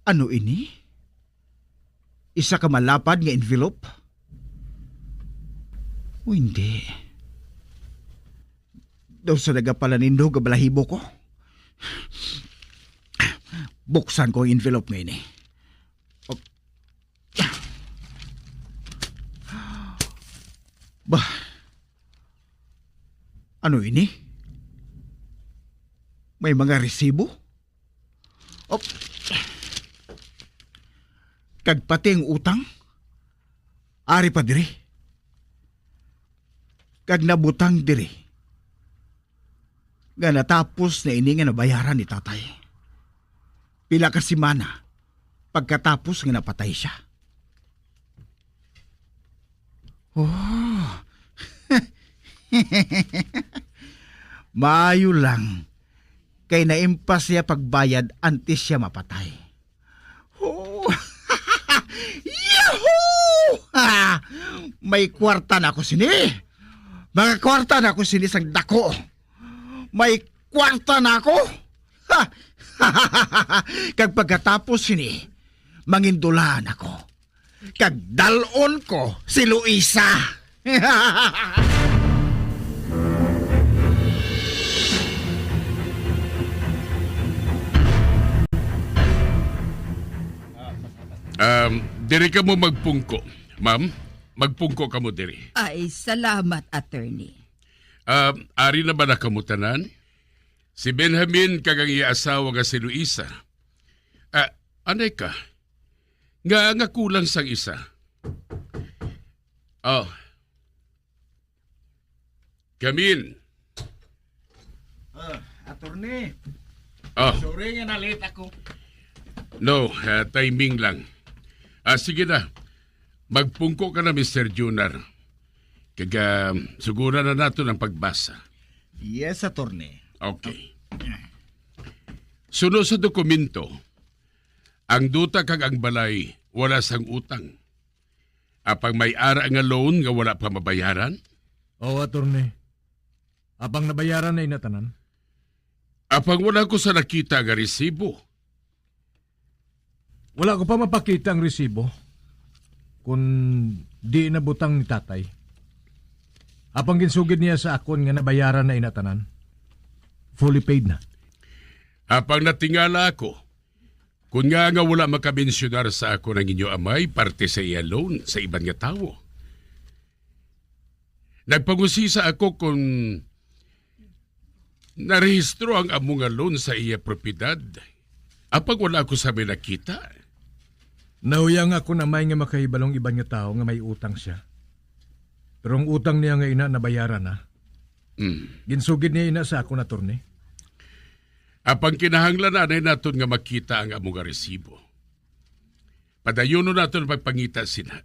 ano ini? Isa ka malapad nga envelope? O hindi. Daw sa nagapalanindog nga balahibo ko. Buksan ko ang envelope nga ini. Oh. Bah, ano ini? May mga resibo? Op. Kag pati ang utang, ari pa diri. Kag nabutang diri nga natapos na ini nga nabayaran ni tatay. Pila ka semana pagkatapos nga napatay siya. Oh. Maayo lang kay naimpas siya pagbayad antes siya mapatay. Oh. Yahoo! Ha! May kwarta na ako sini. Mga kwarta na ako sini sang dako. May kwarta na ako. Ha! Kag pagkatapos sini, mangindulaan ako. Kag dal-on ko si Luisa. Um, diri kamo magpungko, ma'am. Magpungko kamo diri. Ay, salamat, attorney. Um, ari na ba na kamo tanan? Si Benjamin kag ang iya asawa nga si Luisa. Ah, anay ka? Nga, nga kulang sang isa? Oh. Kamin. Ah, attorney. Oh. Sorry nga na-late ako. No, ah, timing lang. Ah, sige na. Magpungko ka na, Mister Junar. Kag, ah, suguran na naton ang pagbasa. Yes, attorney. Okay. Suno sa dokumento, ang duta kag ang balay wala sang utang. Apang may ara nga loan nga wala pa mabayaran? Oo, attorney. Apang nabayaran na ina tanan? Apang wala ko sa nakita nga resibo. Wala ko pa mapakita ang resibo kung di nabutang ni tatay. Apang ginsugid niya sa akon nga nabayaran na ina tanan. Fully paid na. Apang natingala ako, kun nga, nga wala makabensyunar sa akon ang inyo amay parte sa iya loan sa iban nga tawo. Nagpangusisa ako kung narehistro ang amo nga loan sa iya propiedad. Apang wala ako sa may nakita. Nahuyang ako na may nga makahibalong iban nga tawo nga may utang siya. Pero ang utang niya nga ina nabayaran na. Mm. Ginsugid niya ina sa akon, attorney. Apang kinahanglan anay naton nga makita ang amo nga resibo. Padayunon naton ang pagpangita sina.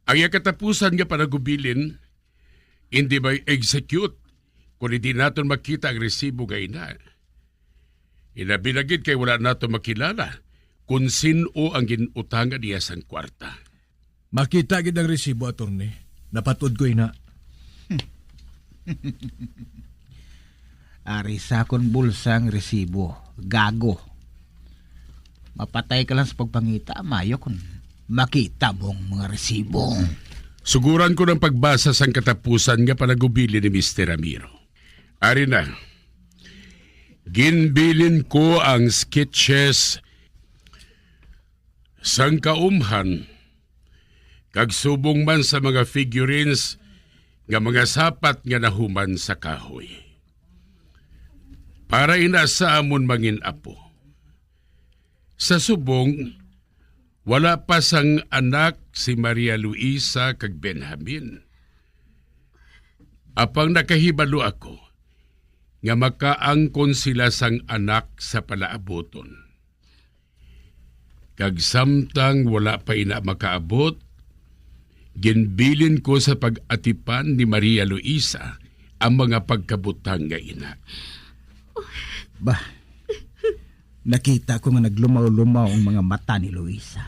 Ang iya katapusan nga panagubilin, hindi may execute kung hindi naton makita ang resibo nga ina. Ilabi na gid kay wala nato makilala kung sin-o ang gin-utangan niya sang kwarta. Makita gid ang resibo, attorney. Napatod ko ina. Ari sa akon bulsa ang resibo, gago. Mapatay ka lang sa pagpangita, mayo kung makita mo ang mga resibo. Suguran ko ng pagbasa sang katapusan nga panagubilin ni Mister Ramiro. Ari na, ginbilin ko ang sketches sang kaumhan, kag subong man sa mga figurines nga mga sapat nga nahuman sa kahoy. Para ina sa amon mangin-apo. Sa subong, wala pa sang anak si Maria Luisa kag Benjamin. Apang nakahibalo ako nga makaangkon sila sang anak sa palaabuton. Kag samtang wala pa ina makaabot, ginbilin ko sa pag-atipan ni Maria Luisa ang mga pagkabutang nga ina. Bah, nakita ko nga naglumaw-lumaw ang mga mata ni Luisa.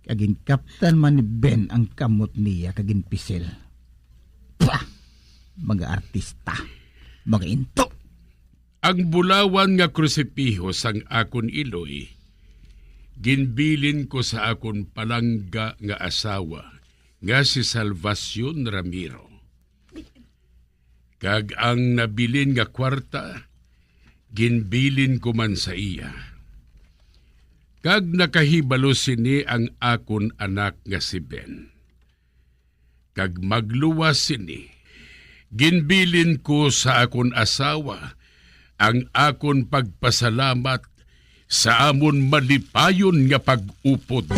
Kag ginkaptan man ni Ben ang kamot niya kag ginpisil. Pah! Mga artista, mga into. Ang bulawan nga krusipiho sang akon iloy, ginbilin ko sa akon palangga nga asawa, nga si Salvacion Ramiro. Kag ang nabilin nga kwarta, ginbilin ko man sa iya. Kag nakahibalo sini ang akon anak nga si Ben. Kag magluwas sini, ginbilin ko sa akon asawa ang akon pagpasalamat sa amon malipayon nga pag-upod.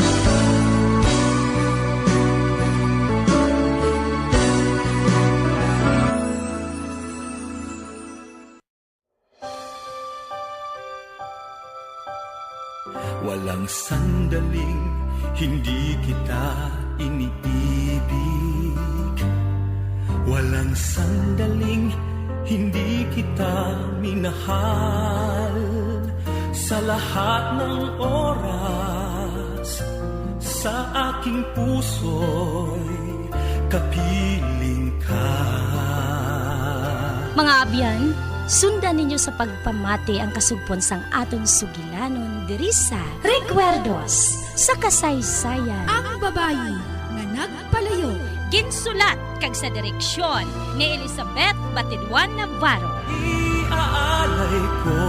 Walang sandaling hindi kita iniibig. Walang sandaling hindi kita minahal. Sa lahat ng oras, sa aking puso'y kapiling ka. Mga abyan, sundan ninyo sa pagpamati ang kasugpon sang aton sugilanon diri sa Recuerdos sa Kasaysayan. Ang babayi nga nagpalayo. Ginsulat kag sa direksyon ni Elizabeth Batidwan Navarro. Iaalay ko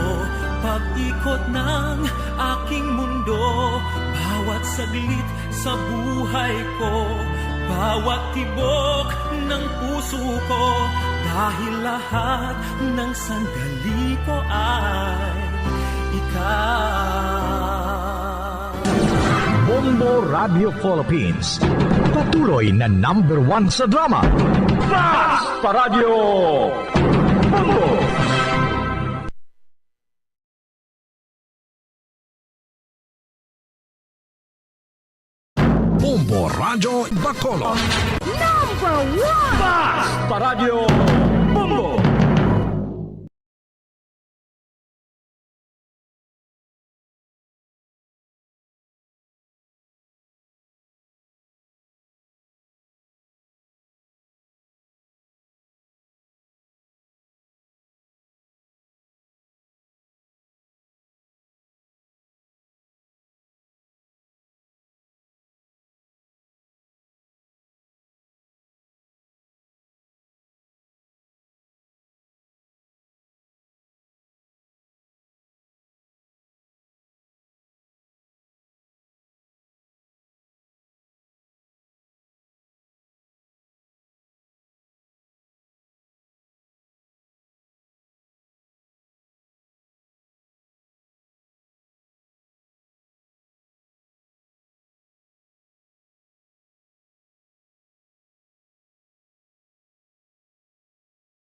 pag-ikot ng aking mundo, bawat saglit sa buhay ko, bawat tibok ng puso ko, dahil lahat ng sandali ko ay ikaw. Bombo Radio Philippines, patuloy na number one sa drama. Basta Radyo Bombo! Bombo Radyo Bacolod. Number one! Basta Radyo